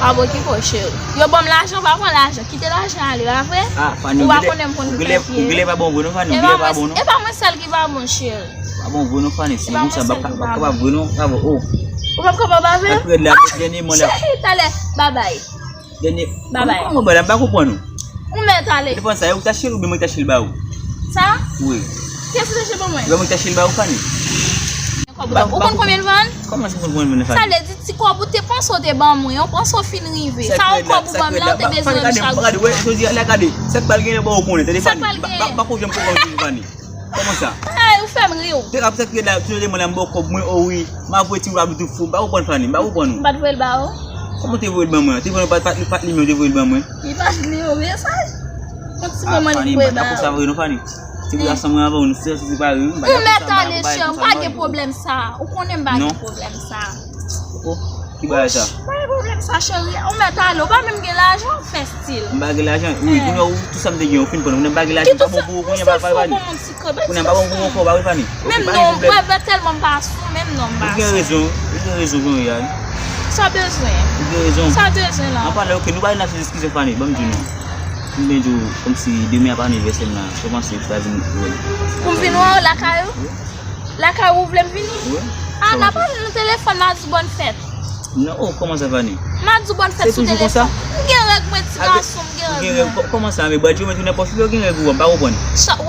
Pa okipe w, cheri. Yo ban m lajan, pa pran lajan. Kite lajan ale, pa vre? Ah, Fanny, ou pa konnen m konn fè pye. Ou genlè pa bon vre non, Fanny. Ou genlè pa bon non. E pa mwen sèl ki pa bon, cheri. Pa bon vre non, Fanny. Si moun sa m p ap kapab vre non. Bravo. Oh. Ou p ap kapab avè l? Sa k rèd la, dènyèman la. Cheri, talè. Babay. Dènyè. Babay. Kòman, kòman, m pa konprann ou. Ou mèt ale. Telefòn sa, ou t achte l oubyen mwen ki t achte l ba ou? Sa? Wi. Kiyès ki t achte l ban mwen? Mwen ki t achte l ba ou, Fanny. Ou konn konbyen l vann? Kòman se konn konbyen l vann, Fanny? Sa vle di ti kòb ou te panse w te ban mwen, ou panse w fin rive. Sa yon kòb ou ban m la, ou te bezwen l chak jou. Gade, wè, jodi a, la gade. Sa k pral genyen, ba ou konnen, tande, Fanny. Sa k pral genyen? M pa ko janm konprann ou, Fanny. Kòman sa? Ay, ou fè m ri w. Te rap sa k rèd la, tou de mwen la, m ba w kòb mwen, o wi. M ap voye ti rap tou fou. M pa konprann, Fanny, m pa konprann ou. M pa t voye l ba ou. Kòman te voye l ban mwen? Te voye l pa, pa, pa t li menm, te voye l ban mwen. Li pa t li yo mesaj. Yon ti moman li voye ba ou. Ah, Fanny, m pa dakò sa vre non, Fanny. Se pou sa mwen avè w, nou se separe, wi. M pa dakò sa, m pa dakò bagay konsa, non. Ou mèt ale, cheri, m pa gen pwoblèm sa. Ou konnen m pa gen pwoblèm sa. Oh, ki bagay sa? Pa gen pwoblèm sa, cheri. Ou mèt ale, ou pa menm gen lajan, ou fè stil. M pa gen lajan? Wi, kounye a ou, tout sa m te gen, ou fin pran. Kounye a m pa gen lajan, m pa bon pou ou, kounye a m pa pale. Kounye a m pa bon pou ou ankò, ba wi, Fanny. Menm non, wè, wè, tèlman m pa sou, menm non m pa sou. Ou gen rezon, ou gen rezon, Jean-Yal. Sa w bezwen? Ou gen rezon. Sa w bezwen la? An palan, ok, nou pa nan sou diskisyon, Fanny, ban m di w non. M byen di w, kòmsi demen ap anivèsè m la, sa w panse ou ta vin wè m? Pou m vin wè w lakay ou? Wi. Lakay ou vle m vini? Wi. Ah, n a pale nan telefòn, m a di w bòn fèt. Non, oh, kòman sa, Fanny? M a di w bòn fèt sou telefòn. Se toujou konsa? M gen règ mwen, ti gason, m gen règ mwen. Ou gen règ? Kò-, kòman sa, men bwat yo met ou nan pòch ou, ou gen règ ou, m pa konprann.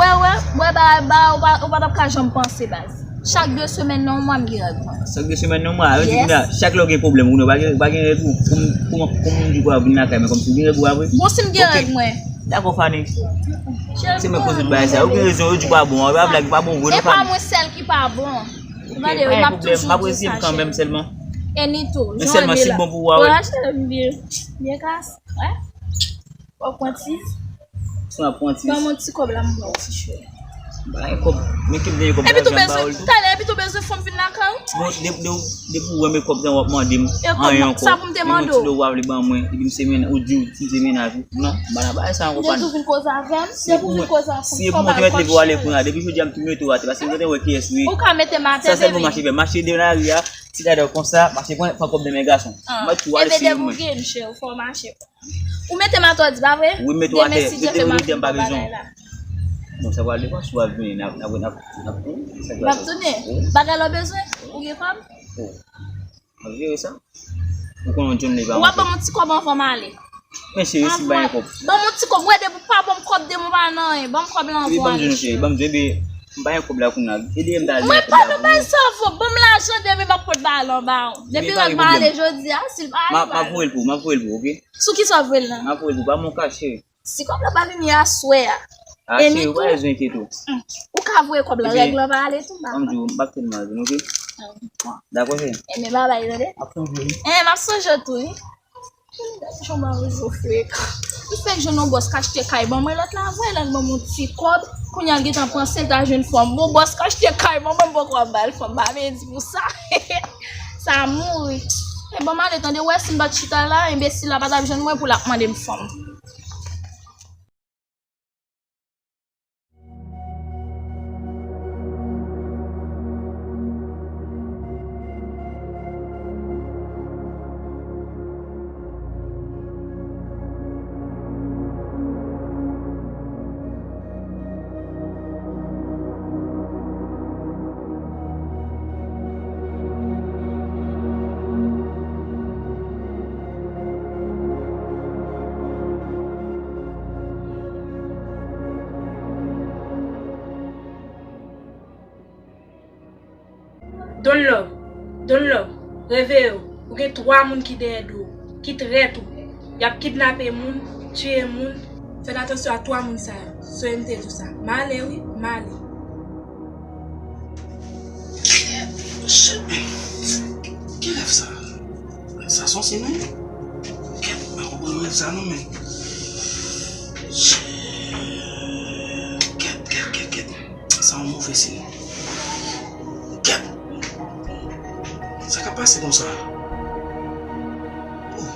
Wè, wè, wè, ba, ba, ou pa, ou pa t ap ka janm panse, baz. Chak de semèn nan yon mwa, m gen règ mwen. Chak de semèn nan yon mwa? Sa vle di kounye a, chak lè w gen pwoblèm, ou pa gen, pa gen règ ou, pou, pou, pou moun di w vin lakay mwen, kòmsi w gen règ ou a vre? Bon, si m gen règ mwen. Dakò, Fanny. Se mwen k poze tout bagay sa. Ou gen rezon, yo di w pa bon, e pa blag, pa bon vre non, Fanny. E pa mwen sèl ki pa bon. Ou tande, m ap toujou di w sa, cheri. E ni tou, men sèlman si l bon pou ou a, wi. Byen kas. Wè. W ap pran ti. Si m ap pran ti. Ban m yon ti kòb la, m ba w ti cheri. M pa gen kòb. Men ki m te gen kòb la, jan m ba w l tou. Talè, epi tou bezwen fè m vin lakay ou? Bon, de-, de-, depi w wè men kòb sa, w ap mande m anyen ankò. Sa pou m te mande w? Yon ti do w ap vle ban mwen, epi m se mennaj, ou di w m se mennaj ou. Non, m pa nan bagay sa ankò, Fanny. Depi w vin koze avè m, depi w vin koze avè m, si e pou mwen te mèt leve w ale kounye a, depi jodi a m tou mete w atè, paske m gentan wè kiyès ou ye. Ou ka mete m atè, baby. Sa sèl pou mache fè, mache de lari a, ti gade w konsa, mache pran, pran kòb nan men gason. M ap tou ale sou mwen. Ebe debourge m, cheri, fò w mache. Ou mete m atè w di, pa vre? Wi, m mete w atè, mete w atè, m pa bezwen w. Bon, sa pral depann si w ap vini, n ap, n ap, n ap, n ap, n ap tounen. Bagay la w bezwen? Ou gen kòb? Oh. M ap jere sa. Ou konnen John li pa. W ap ban m yon ti kòb anvan m ale. Men cheri, si m pa gen kòb. Ban m yon ti kòb. Wè, depi w pa ban m kòb, demen w pa nan anyen. Ban m kòb la anvan w ale, cheri. Ban m di w, cheri, ban m di w, epi m pa gen kòb la kounye a. Ede m ta jwenn kòb la pou ou. Mwen pa nan bay sa, fò ban m lajan demen m ap pot bagay la ba w. Depi règ pa ale jodi a, si l pa ale, pa ale. M ap voye l pou ou, m ap voye l pou ou, oke? Sou ki sa w voye l la? M ap voye l pou ou, pa m yon kach, cheri. Si kòb la pa vini aswè a, e ni tou. Ou ka voye kòb la, règ la pa ale tou, m pa kwè. Ban m di w, m p ap tèlman vin, oke? Dakò, cheri? Enben, babay, tande? M ap tann ou, wi. Enben, m ap sonje w tou, wi. Gade jan mari yo frekan. Li fèk jwenn yon bòs k achte kay ban mwen, lòt la voye l al ban m yon ti kòb. Kounye a l gentan panse l ta jwenn fanm. Bon, bòs k achte kay ban mwen, m poko ap ba l fanm, pa vle di pou sa. Sa mouri. E ban m ale, tande, w wè si m pa t chita la, enbesil la pa t ap jwenn mwen pou l ap mande m fanm. Don Love, Don Love, reveye w. Ou gen twa moun ki dèyè do w, ki trèt ou. Y ap kidnape moun, tiye moun. Fè atansyon a twa moun sa yo. Sonje m te di w sa. M ale wi, m ale. Shit, man. Ki rèv sa? Sa se yon siy, men. Kèt, m pa konprann rèv sa non, men. Konsa. Oh,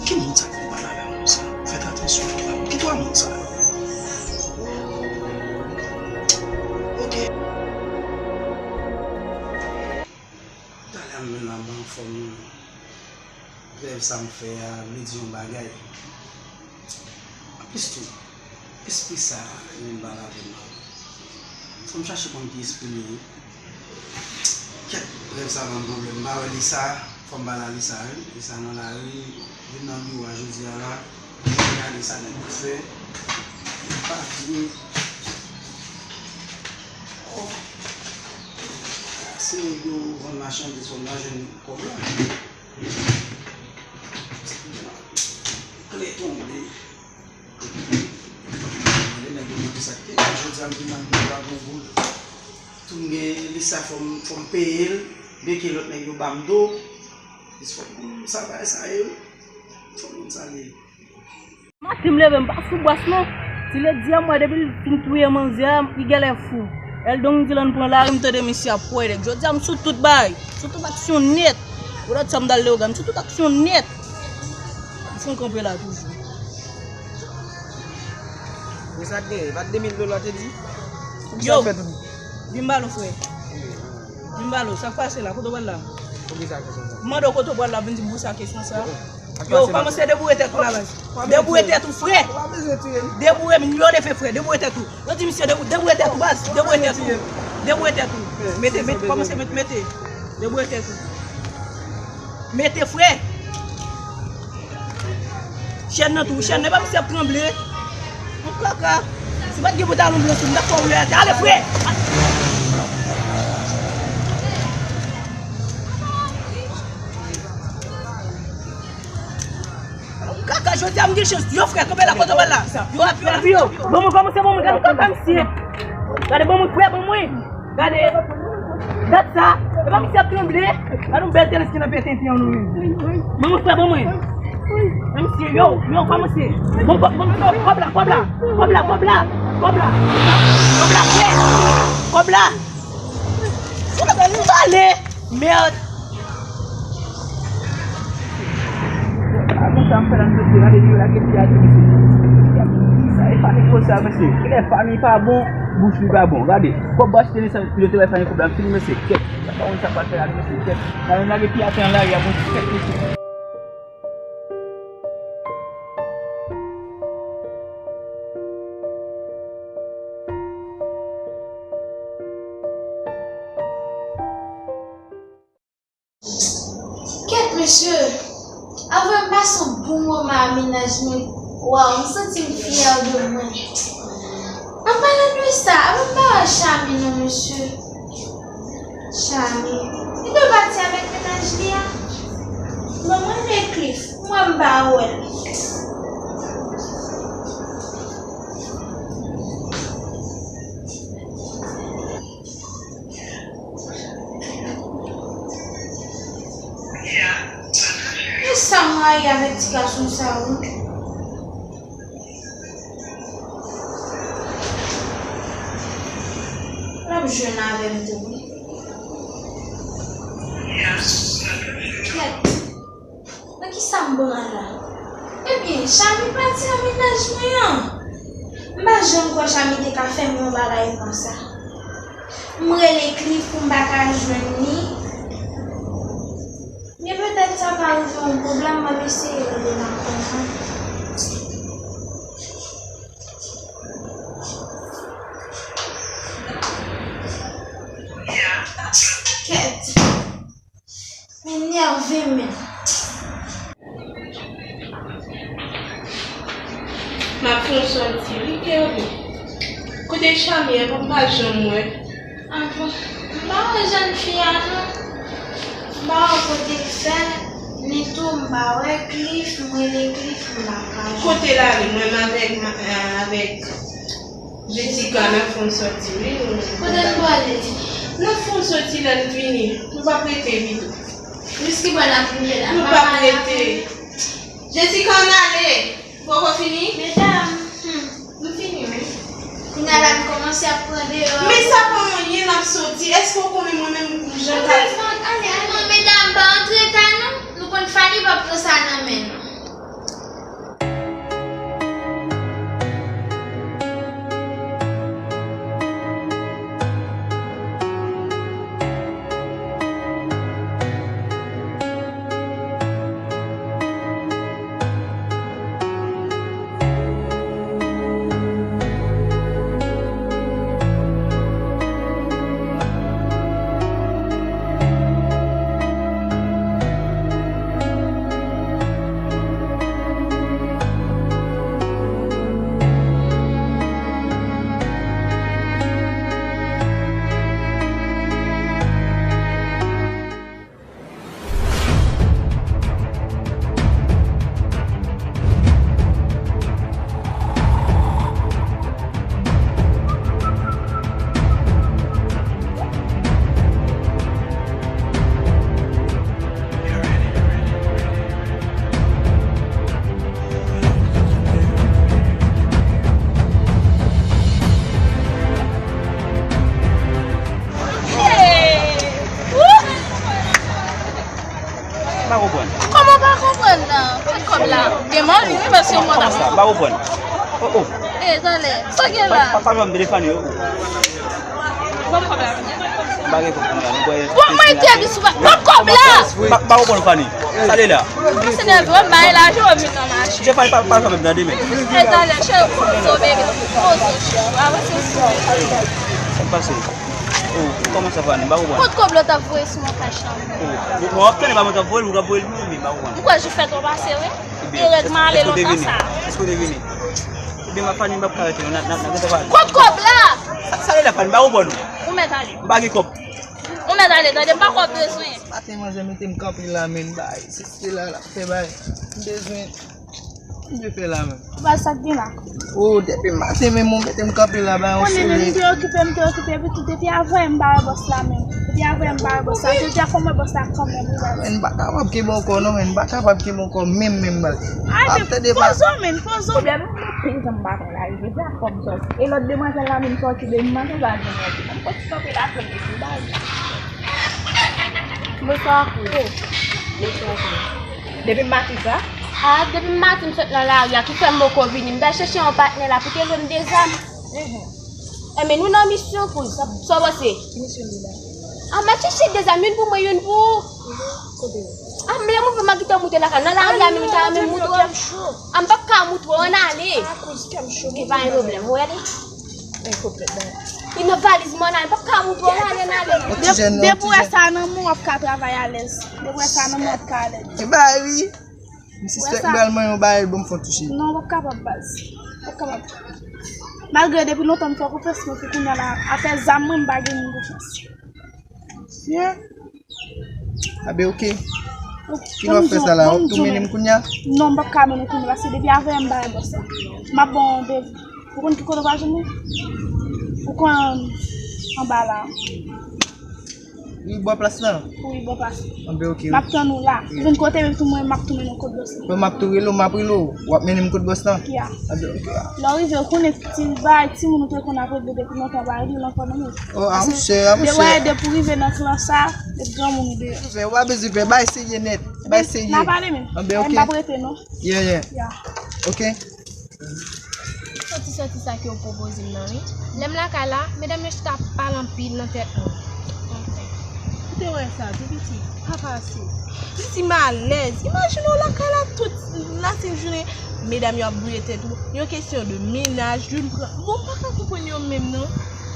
ki moun sa ki pale avè m konsa? Fèt atansyon, ki twa moun sa yo? Ok. Talè a m jwenn anba anfòm. Rèv sa m fè a vle di yon bagay. Anplis tou, espri sa li menm pale avè m nan. Fò m chache konn ki espri li ye. Kèt, rèv sa ban m pwoblèm. M pa wè Lisa, fò m pale a Lisa, wi. Lisa nan lari, vin nan biwo a jodi a la. Gade sa nèg yo fè. Papye. Oh. Se nèg yo vann machandiz, fò m ta jwenn kòb la. Kle tonbe. Mande nèg yo mande sa k te la. Jodi a m vin nan biwo a gon goud. Tou m gen Lisa, fò m, fò m peye l. Byen ke lòt nèg yo ba m do. Jis fò m konn sa bagay sa ye wi. Fò m konn sa li ye. Maten m leve m pa sou bwès non. Ti Ledi a m wè depi l fin touye manzè a, li genlè fou. Èl Don Dylan pran lari m tande misye ap pwèlèk. Jodi a m sou tout bagay, sou tout aksyon nèt. Ou lòt sa m t al Leyogàn, m sou tout aksyon nèt. M fon kanpe la toujou. Men sa k genyen, e pa de mil dola w te di? Yo, vin ba nou frè. Vin ba nou, sa k pase la, kote w pral la? M mande w kote w pral la, vin di m pou sa kesyon sa. Yo, kòmanse deboure tèt ou la, baz. Deboure tèt ou, frè. Deboure, m yo leve, frè. Deboure tèt ou. Yo di misye deboure, deboure tèt ou, baz. Deboure tèt ou. Deboure tèt ou. Mete, mete, kòmanse mete, mete. Deboure tèt ou. Mete, frè. Chèn nan tou, chèn nan, e pa misye ap tranble. Yon kaka. Si pa t gen pantalon blan sou m, m t ap fè w wè atè. Ale, frè. Kaka, jodi a m gen chans. Yo, frè, kanpe la, kote w pral la? Yo, apiye, apiye. Bon, mwen kòmanse, bon, mwen gade kaka misye. Gade, bon, mwen, frè, bon, mwen. Gade. Gade sa. E pa misye ap tranble. Gade yon bèl tèlès ki nan pete pye nou menm. Bon, mwen, frè, bon, mwen. Nan misye, yo, yo, kòmanse. Bon, bon, bon, kòb la, kòb la. Kòb la, kòb la. Kòb la. Kòb la, frè. Kòb la. Pale. Mèd. A konsa m fè la, mesye, gade li yo lage pye a tou, mesye. Sa e fanmi konsa, mesye. Kilè fanmi pa bon, bouch li pa bon. Gade, kòb w achte li sa, yo te bay fanmi kòb la, m fini, mesye. Kèt. Sa pa konn sa pral fè la, mesye. Kèt. Sa menm lage pye atè an lari a, bon, kèt, mesye. Kèt, mesye! Avè m pase yon bon moman a mennaj mwen. Waw, m santi m fyè de mwen. An palan de sa, avè m pa wè Chami non, mesye. Chami, li dwe pati avèk mennaj li a. Bon, mwen men Cliff, mwen m pa wè l. E sa m rayi avèk ti gason sa yo. L ap jwenn avè m tou wi. Kèt. Nan kisa m pran la? Ebyen, Chami pati an mennaj mwen an. M pa janm kwè Chami te ka fè m yon bagay konsa. M rele Cliff pou m pa ka jwenn li. Men petèt sa ka rive yon pwoblèm, m ap eseye rele l ankò. Kèt. Men nève men. M ap fè yon sòti wi, Kerly. Kote Chami a, m pa janm wè. Anfen, m pa wè jèn fi a non. M pa wè kote l fè, ni tou m pa wè Cliff, m rele Cliff, m pa ka jwenn. Kote l ale, mwen m avèk, avèk Jessica, n ap fè yon sòti, wi, nou. Kote n prale? N ap fè yon sòti lè n vini. Nou p ap rete pito. Jiskibò n ap rive la? Nou p ap rete. Jessica, ann ale. Poko fini? Medam, hmm. Nou fini, wi. Kounye a la, n kòmanse ap pran deyò. Men sa pa anyen, n ap sòti. Èske w konnen mwen menm jan m ka... Antre, antre, antre, non, medam, pa antre. Konn Fanny p ap pran sa nan men nou. M pa konprann. Kòman w pa konprann nan? Kot kòb la? Gen manmi, wi, paske yon mòd ap. Sa, m pa konprann. Oh, oh. E, talè. Sa gen la? Pa, pa, pa, pa, telefòn yo. Ban m kòb la. M pa gen kòb kounye a, nou bwè. Bon, mwen te di sou pa, ban m kòb la. M pa, m pa konprann, Fanny. Sa l ye la? Mwen se nève, mwen bay la, je vin nan mache. Je Fanny, pa, pa, pa, menm nan demen. E, talè, cheri, poze w, bebe. Poze w, cheri. Avanse sou mwen. Sa k pase? Oh, kòman sa, Fanny? M pa konprann. Kot kòb la w t ap voye sou mwen kach la? Oh, bon, bon, w ap tande, pa mwen k ap voye l, ou k ap voye l pou ou menm, m pa konpran. M kwè jou fèt ou pase, wi. Ebyen, e règ m ale lontan sa. Èske w te vini? Èske w te vini? Ebyen, ma Fanny, m p ap ka rete, non, n a, n a, n a gentan pale. Kot kòb la? Sa, sa l ye la, Fanny, m pa konprann ou. Ou mèt ale. M pa gen kòb. Ou mèt ale, tande, m pa kwè w bezwen. Maten, manzè mete m kanpe la, men, bay, se, se la, l ap fè bay. M bezwen. Mwen fè la menm. Baz, sa k gen la? Oh, depi maten menm ou mete m kanpe la ba yon solèy. Konnen menm m te okipe, m te okipe, epi tou depi avanyè m ba wè bòs la menm. Depi avanyè m ba wè bòs la. Jodi a fò m wè bòs la kanmenm, wi, baz. Men m pa kapab kenbe ankò non, men m pa kapab kenbe ankò menm, menm, baz. Ay, men poze w, men, poze w. Pwoblèm, anpil tan m pa pran lari. Jodi a fò m sòti. E lòt demwazèl la menm sòti depi maten, m pa jwenn li. M sòti kanpe la, fè m isi, baz. Bonswa, Kouz. Bonswa, Kouz. Depi maten sa? A, depi maten m sot nan lari a, ki fè m poko vini. M t al chèche yon patnè la pou te lwe m de zam. Enben, nou nan misyon, Kouz. Sa w panse? Ki misyon li la? A, m al chèche de zam, youn pou mwen, youn pou ou. Kote yo? A, m lè m rive, m ap gentan moute lakay. Nan lari a menm, m ta renmen moutre w. A, m p ap ka moutre w, ann ale. A, Kouz, kè m cho. Gen pa gen pwoblèm, ou wè li? Li nan valiz mwen la, li p ap ka moutre w, ale, ale. Depi w wè sa nan men w, w ap ka travay alèz. Depi w wè sa nan men w, w ap ka alèz. E ba wi. M sispèk m pral manyen yon bagay, bon, m fè w touche. Non, w p ap kapab, baz. W p ap kapab. Malgre depi lontan m fè w konfyans, men pou kounye a la, afè zam mwen, m pa gen moun konfyans. Yeah. Abe, oke. Kilè w ap fè sa la? W ap tou mennen m kounye a? Non, m p ap ka mennen w kounye a, paske depi avanyè m ba wè bòs la. M ap ba w randevou. Ou konn ki kote w pral jwenn mwen? Ou konn anba la. Wi, bò plas lan? Wi, bò plas lan. Anben, oke. M ap tann ou la. Ou vin kote m, epi tou mwen, m ap tou mennen w kot bòs lan. Bon, m ap tou rele w, m ap rele w. W ap mennen m kot bòs lan? Ya. Anben, oke. Lè w rive, ou konnen ti bay, timoun ou te konn ap regle depi lontan, w pa regle l ankò non, men. Oh, a, monchè, a, monchè. Depi w rive nan klan sa, met granmoun ou deyò. Fè, w pa bezwen pè, bay serye nèt. Bay serye. N a pale menm. Anben, oke. M p ap rete, non. Yeah, yeah. Ya. Oke. Sòti, sòti sa ke w pwopoze m nan, wi. Lè m lakay la, medam yo chita ap pale anpil nan tèt mwen. Ou te wè sa, tou piti, pa pase. Piti malèz. Imajine w lakay la tout lasenjounen, medam yo ap bouye tèt ou. Yon kesyon de mennaj, youn pran. Bon, m pa ka konprann yo menm, non.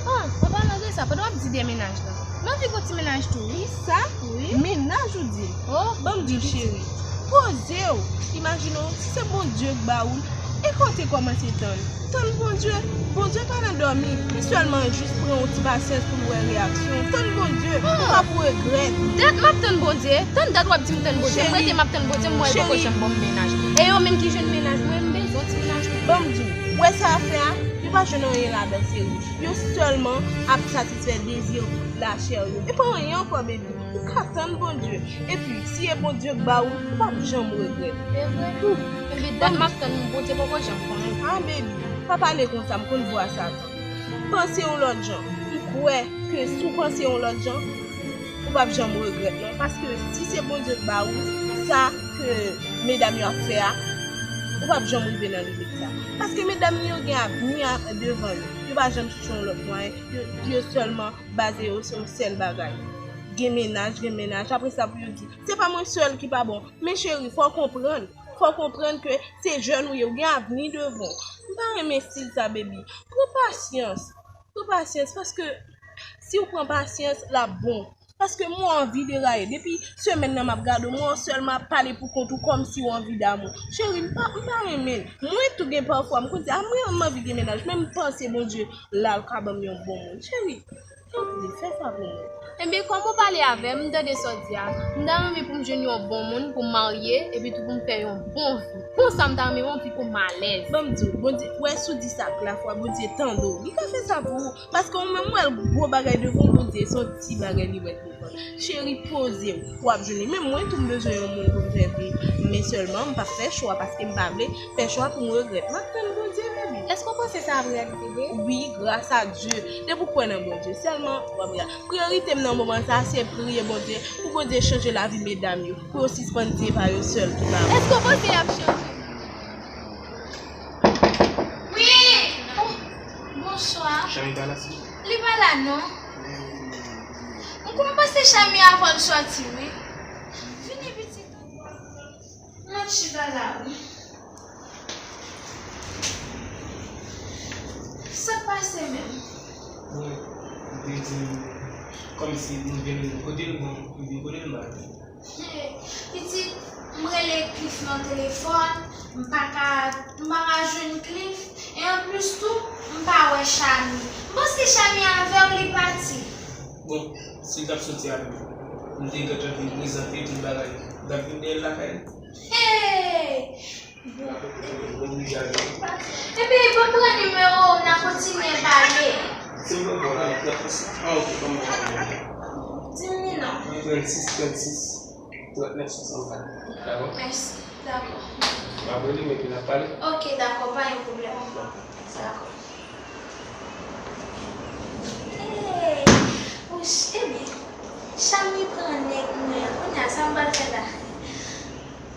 Ah, an palan de sa, pandan w ap di de mennaj la, m anvi gon ti mennaj tou, wi. Kisa? Wi. Mennaj ou di? Oh, ban m di w, cheri. Poze w. Imajine w, si se Bondye k ba ou l, e kan w te kòmanse tann? Tann Bondye. Bondye pa nan dòmi. Li sèlman jis pran yon ti pasyans pou l wè reyaksyon w. Tann Bondye. Ou p ap regrèt. Dat m ap tann Bondye. Tann dat w ap di m tann Bondye. M rete m ap tann Bondye, m wè l poko janm ban m mennaj. E yo menm ki jwenn mennaj mwen, m bezwen yon ti mennaj tou. Ban m di w, w wè sa y ap fè a? Yo pa jwenn anyen ladan serye. Yo sèlman ap satisfè dezi lachè yo. E pa anyen ankò, baby. Ou ka tann Bondye. Epi, si e Bondye k ba ou, ou p ap janm regrèt. Se vre. Ebyen, dat m ap tann Bondye poko janm konnen. Ah, baby, pa pale konsa, m konn vwa Satan. Panse yon lòt jan. M kwè ke si w panse yon lòt jan, ou p ap janm regrèt, non. Paske si se Bondye k ba ou, sa ke medam yo ap fè a, ou p ap janm rive nan limit sa. Paske medam yo gen avni a devan yo. Yo pa janm chèche yon lòt mwayen. Yo, yo sèlman baze yo sou yon sèl bagay. Gen mennaj, gen mennaj. Apre sa, pou yo di, se pa mwen sèl ki pa bon. Men cheri, fò w konprann. Fò w konprann ke se jèn ou ye, ou gen avni devan w. M pa renmen estil sa, baby. Pran pasyans. Pran pasyans, paske si w pran pasyans, l ap bon. Paske mwen anvi deraye. Depi semèn nan m ap gade w, mwen sèlman ap pale pou kont ou kòmsi w anvi damou. Cheri, m pa, m pa renmen l. Mwen tou gen pafwa, m konn di, a mwen, m anvi gen mennaj, men m panse Bondye la, l ka ban m yon bon moun. Cheri, tanpri, fè sa pou mwen. Ebyen, kòm ou pale avè m, m tande sa w di a. M ta renmen pou m jwenn yon bon moun, pou m marye, epi tou pou m fè yon bon vi. Konsa, m ta renmen yon vi pou m alèz. Ban m di w, Bondye, wè si w di sa ak lafwa, Bondye tande w. Li ka fè sa pou ou. Paske ou menm, ou wè l gwo bagay devan w, Bondye, se yon ti bagay li wè devan l. Cheri, poze w, w ap jwenn li. Menm mwen tou, m bezwen yon moun pou m fè vi. Men sèlman, m p ap fè chwa paske m pa vle fè chwa pou m regrèt. M ap tann Bondye, baby. Èske w panse sa ap reyalize vre? Wi, gras a Dye. Depi w kwè nan Bondye, sèlman w ap reyalize. Priyorite m nan moman sa, se priye Bondye, pou Bondye chanje lavi medam yo, pou yo sispann di se pa yo sèl ki pa bon. Èske w panse y ap chanje? Wi! Oh, bonswa. Chami pa la, si? Li pa la, non. M konn panse Chami avan l sòti, wi. Vini, pitit. Mwen chita la, wi. Sa k pase menm? Mwen, li te di m kòmsi nou vin kote l, bon, li vin kote l mal. He, pitit, m rele Cliff nan telefòn, m pa ka, m pa ka jwenn Cliff, e anplis tou, m pa wè Chami. M panse Chami avè w, li pati. Bon, si l t ap soti avè m, m te gentan vin prezante tout bagay. M t ap vin dèyè l lakay li. Hey! Bon. Epi, ban m pran nimewo w, n a kontinye pale. Si m pran bon, nan, nan, ah, ok, ban m pran. Di m li non. Trannsis, trannsis, trannèf, swasannkat. Dakò? Mèsi. Dakò. M ap rele w epi n ap pale. Ok, dakò, pa gen pwoblèm. Dakò. Hey! Wouch, ebyen, Chami pran nèg mwen an. Kounye a, sa m pral fè la?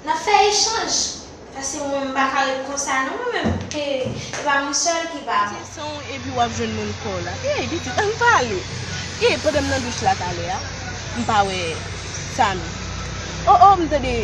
N ap fè echanj. Paske mwen, m pa ka ret konsa non, mwen menm. E, e pa mwen sèl ki pa bon. Epi w ap jwenn moun kò w la. Ey, pitit, ann pale. Ey, pandan m nan douch la talè a, m pa wè Samy. O, o, m tande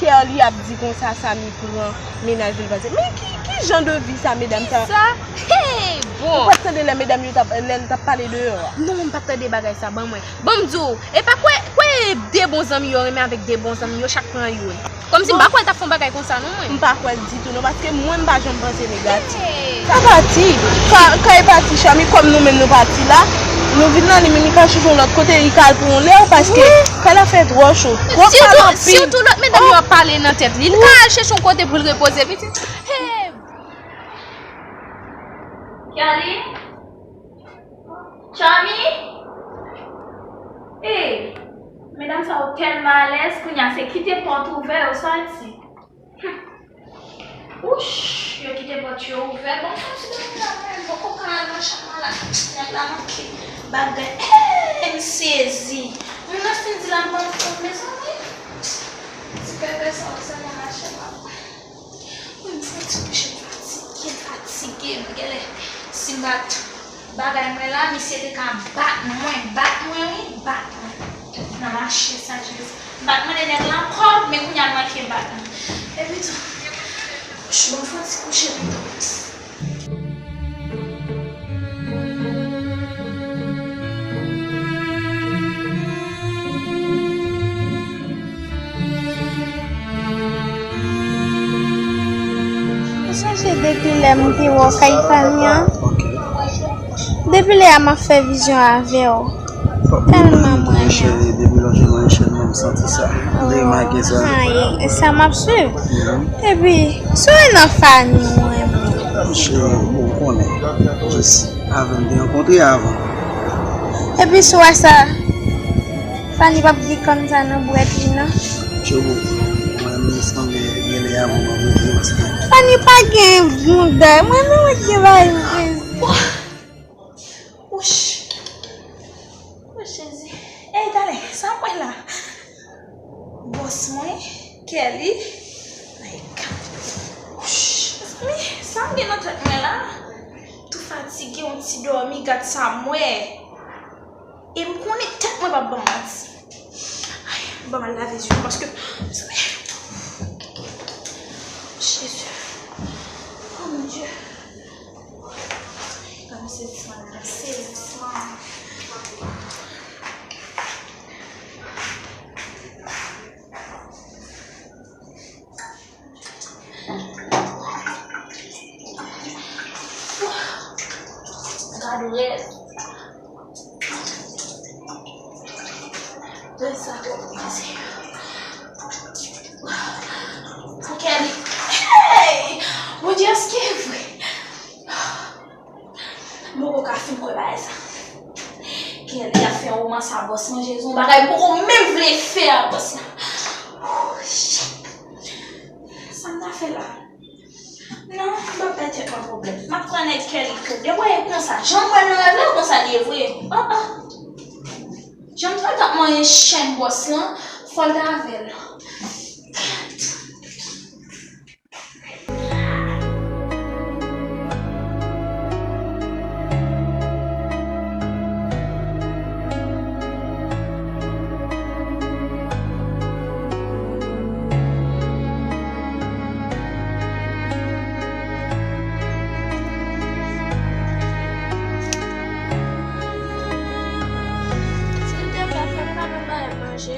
Kerly ap di konsa Samy pran mennaj li l panse. Men ki, ki jan de vi sa, medam sa? Kisa? Hey, bon. Ou pa t tande lè medam yo t ap, lè l t ap pale deyò a? Non, m pa t tande bagay sa, ban mwen. Ban m di w, e pa kwè, kwè de bon zanmi yo renmen avèk de bon zanmi yo, chak pran youn. Kòmsi m pa kwè l t ap fè yon bagay konsa non, mwen. M pa kwè l ditou non, paske mwen m pa janm panse negatif. Sa pati. Ka, ka e pati, Chami, kòm nou menm nou pati la, nou vin la, li menm li ka chèche yon lòt kote, li ka al pou yon lè, paske kay la fè twò cho, twò pale anpil. Sitou lòt medam yo ap pale nan tèt li, li ka al chèche yon kote pou l repoze, pitit. Hey! Kerly? Chami? Ey, medam sa yo tèlman alèz, kounye a se kite pòt ouvè yo sòti. Hum. Wouch, yo kite pòt yo ouvè. Bon, m santi depi la mwen poko ka al nan chanm la. Nèg la manke bagay. Hey, m sezi. Moun nan fin di la m pa anfòm, mezanmi. Ti pèpè sa yo sèlman mache m ap. Wi, m fè ti kouche, m fatige, m fatige, m genlè. Si m pa t bagay mwen la, misye te ka bat mwen, bat mwen, wi, bat mwen. Nan mache sa, Jezi. M pa t mande nèg la ankò, men kounye a l manke bat mwen. Epi tou, bon, m fè ti kouche pito. Ou sonje depi lè m te wè w kay Tania? Depi lè a m ap fè vizyon avè w. Tèlman m renmen w. Depi lè w jwenn mwen, cheri, m santi sa. M remake sa. Sa m ap swiv. Epi, si w nan Fanny, ou renmen. Cheri, bon, ou konnen. Jis avè m te rankontre avan. Epi, si w wè sa, Fanny p ap gen kòm sa nan bwèt li, non. Tchou, mwen menm sanble genlè avan mwen vle di yon ti. Fanny pa gen moun dèyè. Mwen menm mwen gen bagay m vle di. Wouch. O Jezi. Ey, talè, sa mwen la. Bòs Nan tèt mwen la, tou fatige, yon ti dòmi, gad sa m wè. E m konnen tèt mwen p ap ban m manti. Ay, ban m al lave zye m paske. Jezi. Oh mon Dieu. Ban m sezisman, ban m sezisman. Gad rèv. Rèv sa twò pou mwen, Senyè. Pou Kelly. Hey! Bondye, èske e vre? M poko ka fin kwè bagay sa. Kelly ap fè romans a bòs lan, Jezi, yon bagay m poko menm vle fè a bòs la. Oh, shit. Sa m ta fè la? Non, m p ap bay tèt mwen pwoblèm. M ap pran nèg Kelly tou. Depi w wè l konsa, jan m wè l nan rèv la, konsa li ye vre. Oh, oh. Jan m t wè l t ap manyen chèn bòs lan, fò l t avè l. Si l te fè, fè m ta nan bay manje.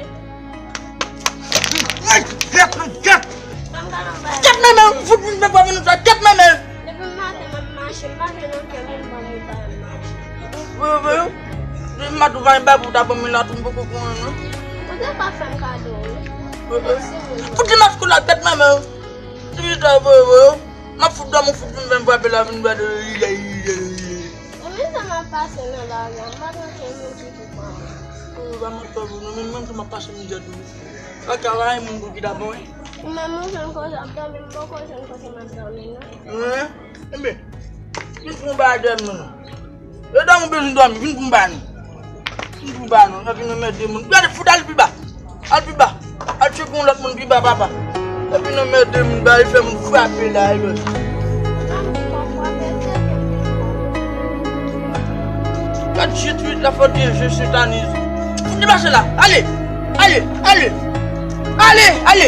Hey, gèt, gèt! Gèt menm, fout vin fè pa vin sa, gèt menm! Depi maten m ap mache, m pa jwenn ankenn moun ban m yon bagay manje. Vre, vre. Depi maten ou pa gen bagay pou w ta ban mwen la tou, m poko konnen non. Ou te ka fè m kado, wi. Vre, vre. Mèsi, wi. Fout li mache kou la, gèt menm. Ti misye vre, vre. M ap fout dòmi, ou fout vin fè m frape la, vin bat. Ou menm sa m ap pase nan lari a, m pa t ankenn moun ki pou pran mwen. Ou pa mwen fè pou nou, men mwen tou m ap pase mizè tou. Pa ka pa gen moun pou ki ta bon, wi. Ou menm ou jwenn kote w ap dòmi, m poko jwenn kote m ap dòmi, non. Wi. Enben, vin pou yon bagay dèyè m, non. E dòmi ou bezwen dòmi, vin pou yon bagay, non. Vin pou yon bagay, non. Epi nou mèt de moun. Gade, fout al pi ba. Al pi ba. Al tcheke yon lòt moun pi ba, papa. Epi nan mède moun, ba, li fè moun frape la, e lòt. Gad Jetrude, la fòt de je satanis. Fout li mache la. Ale! Ale! Ale! Ale! Ale!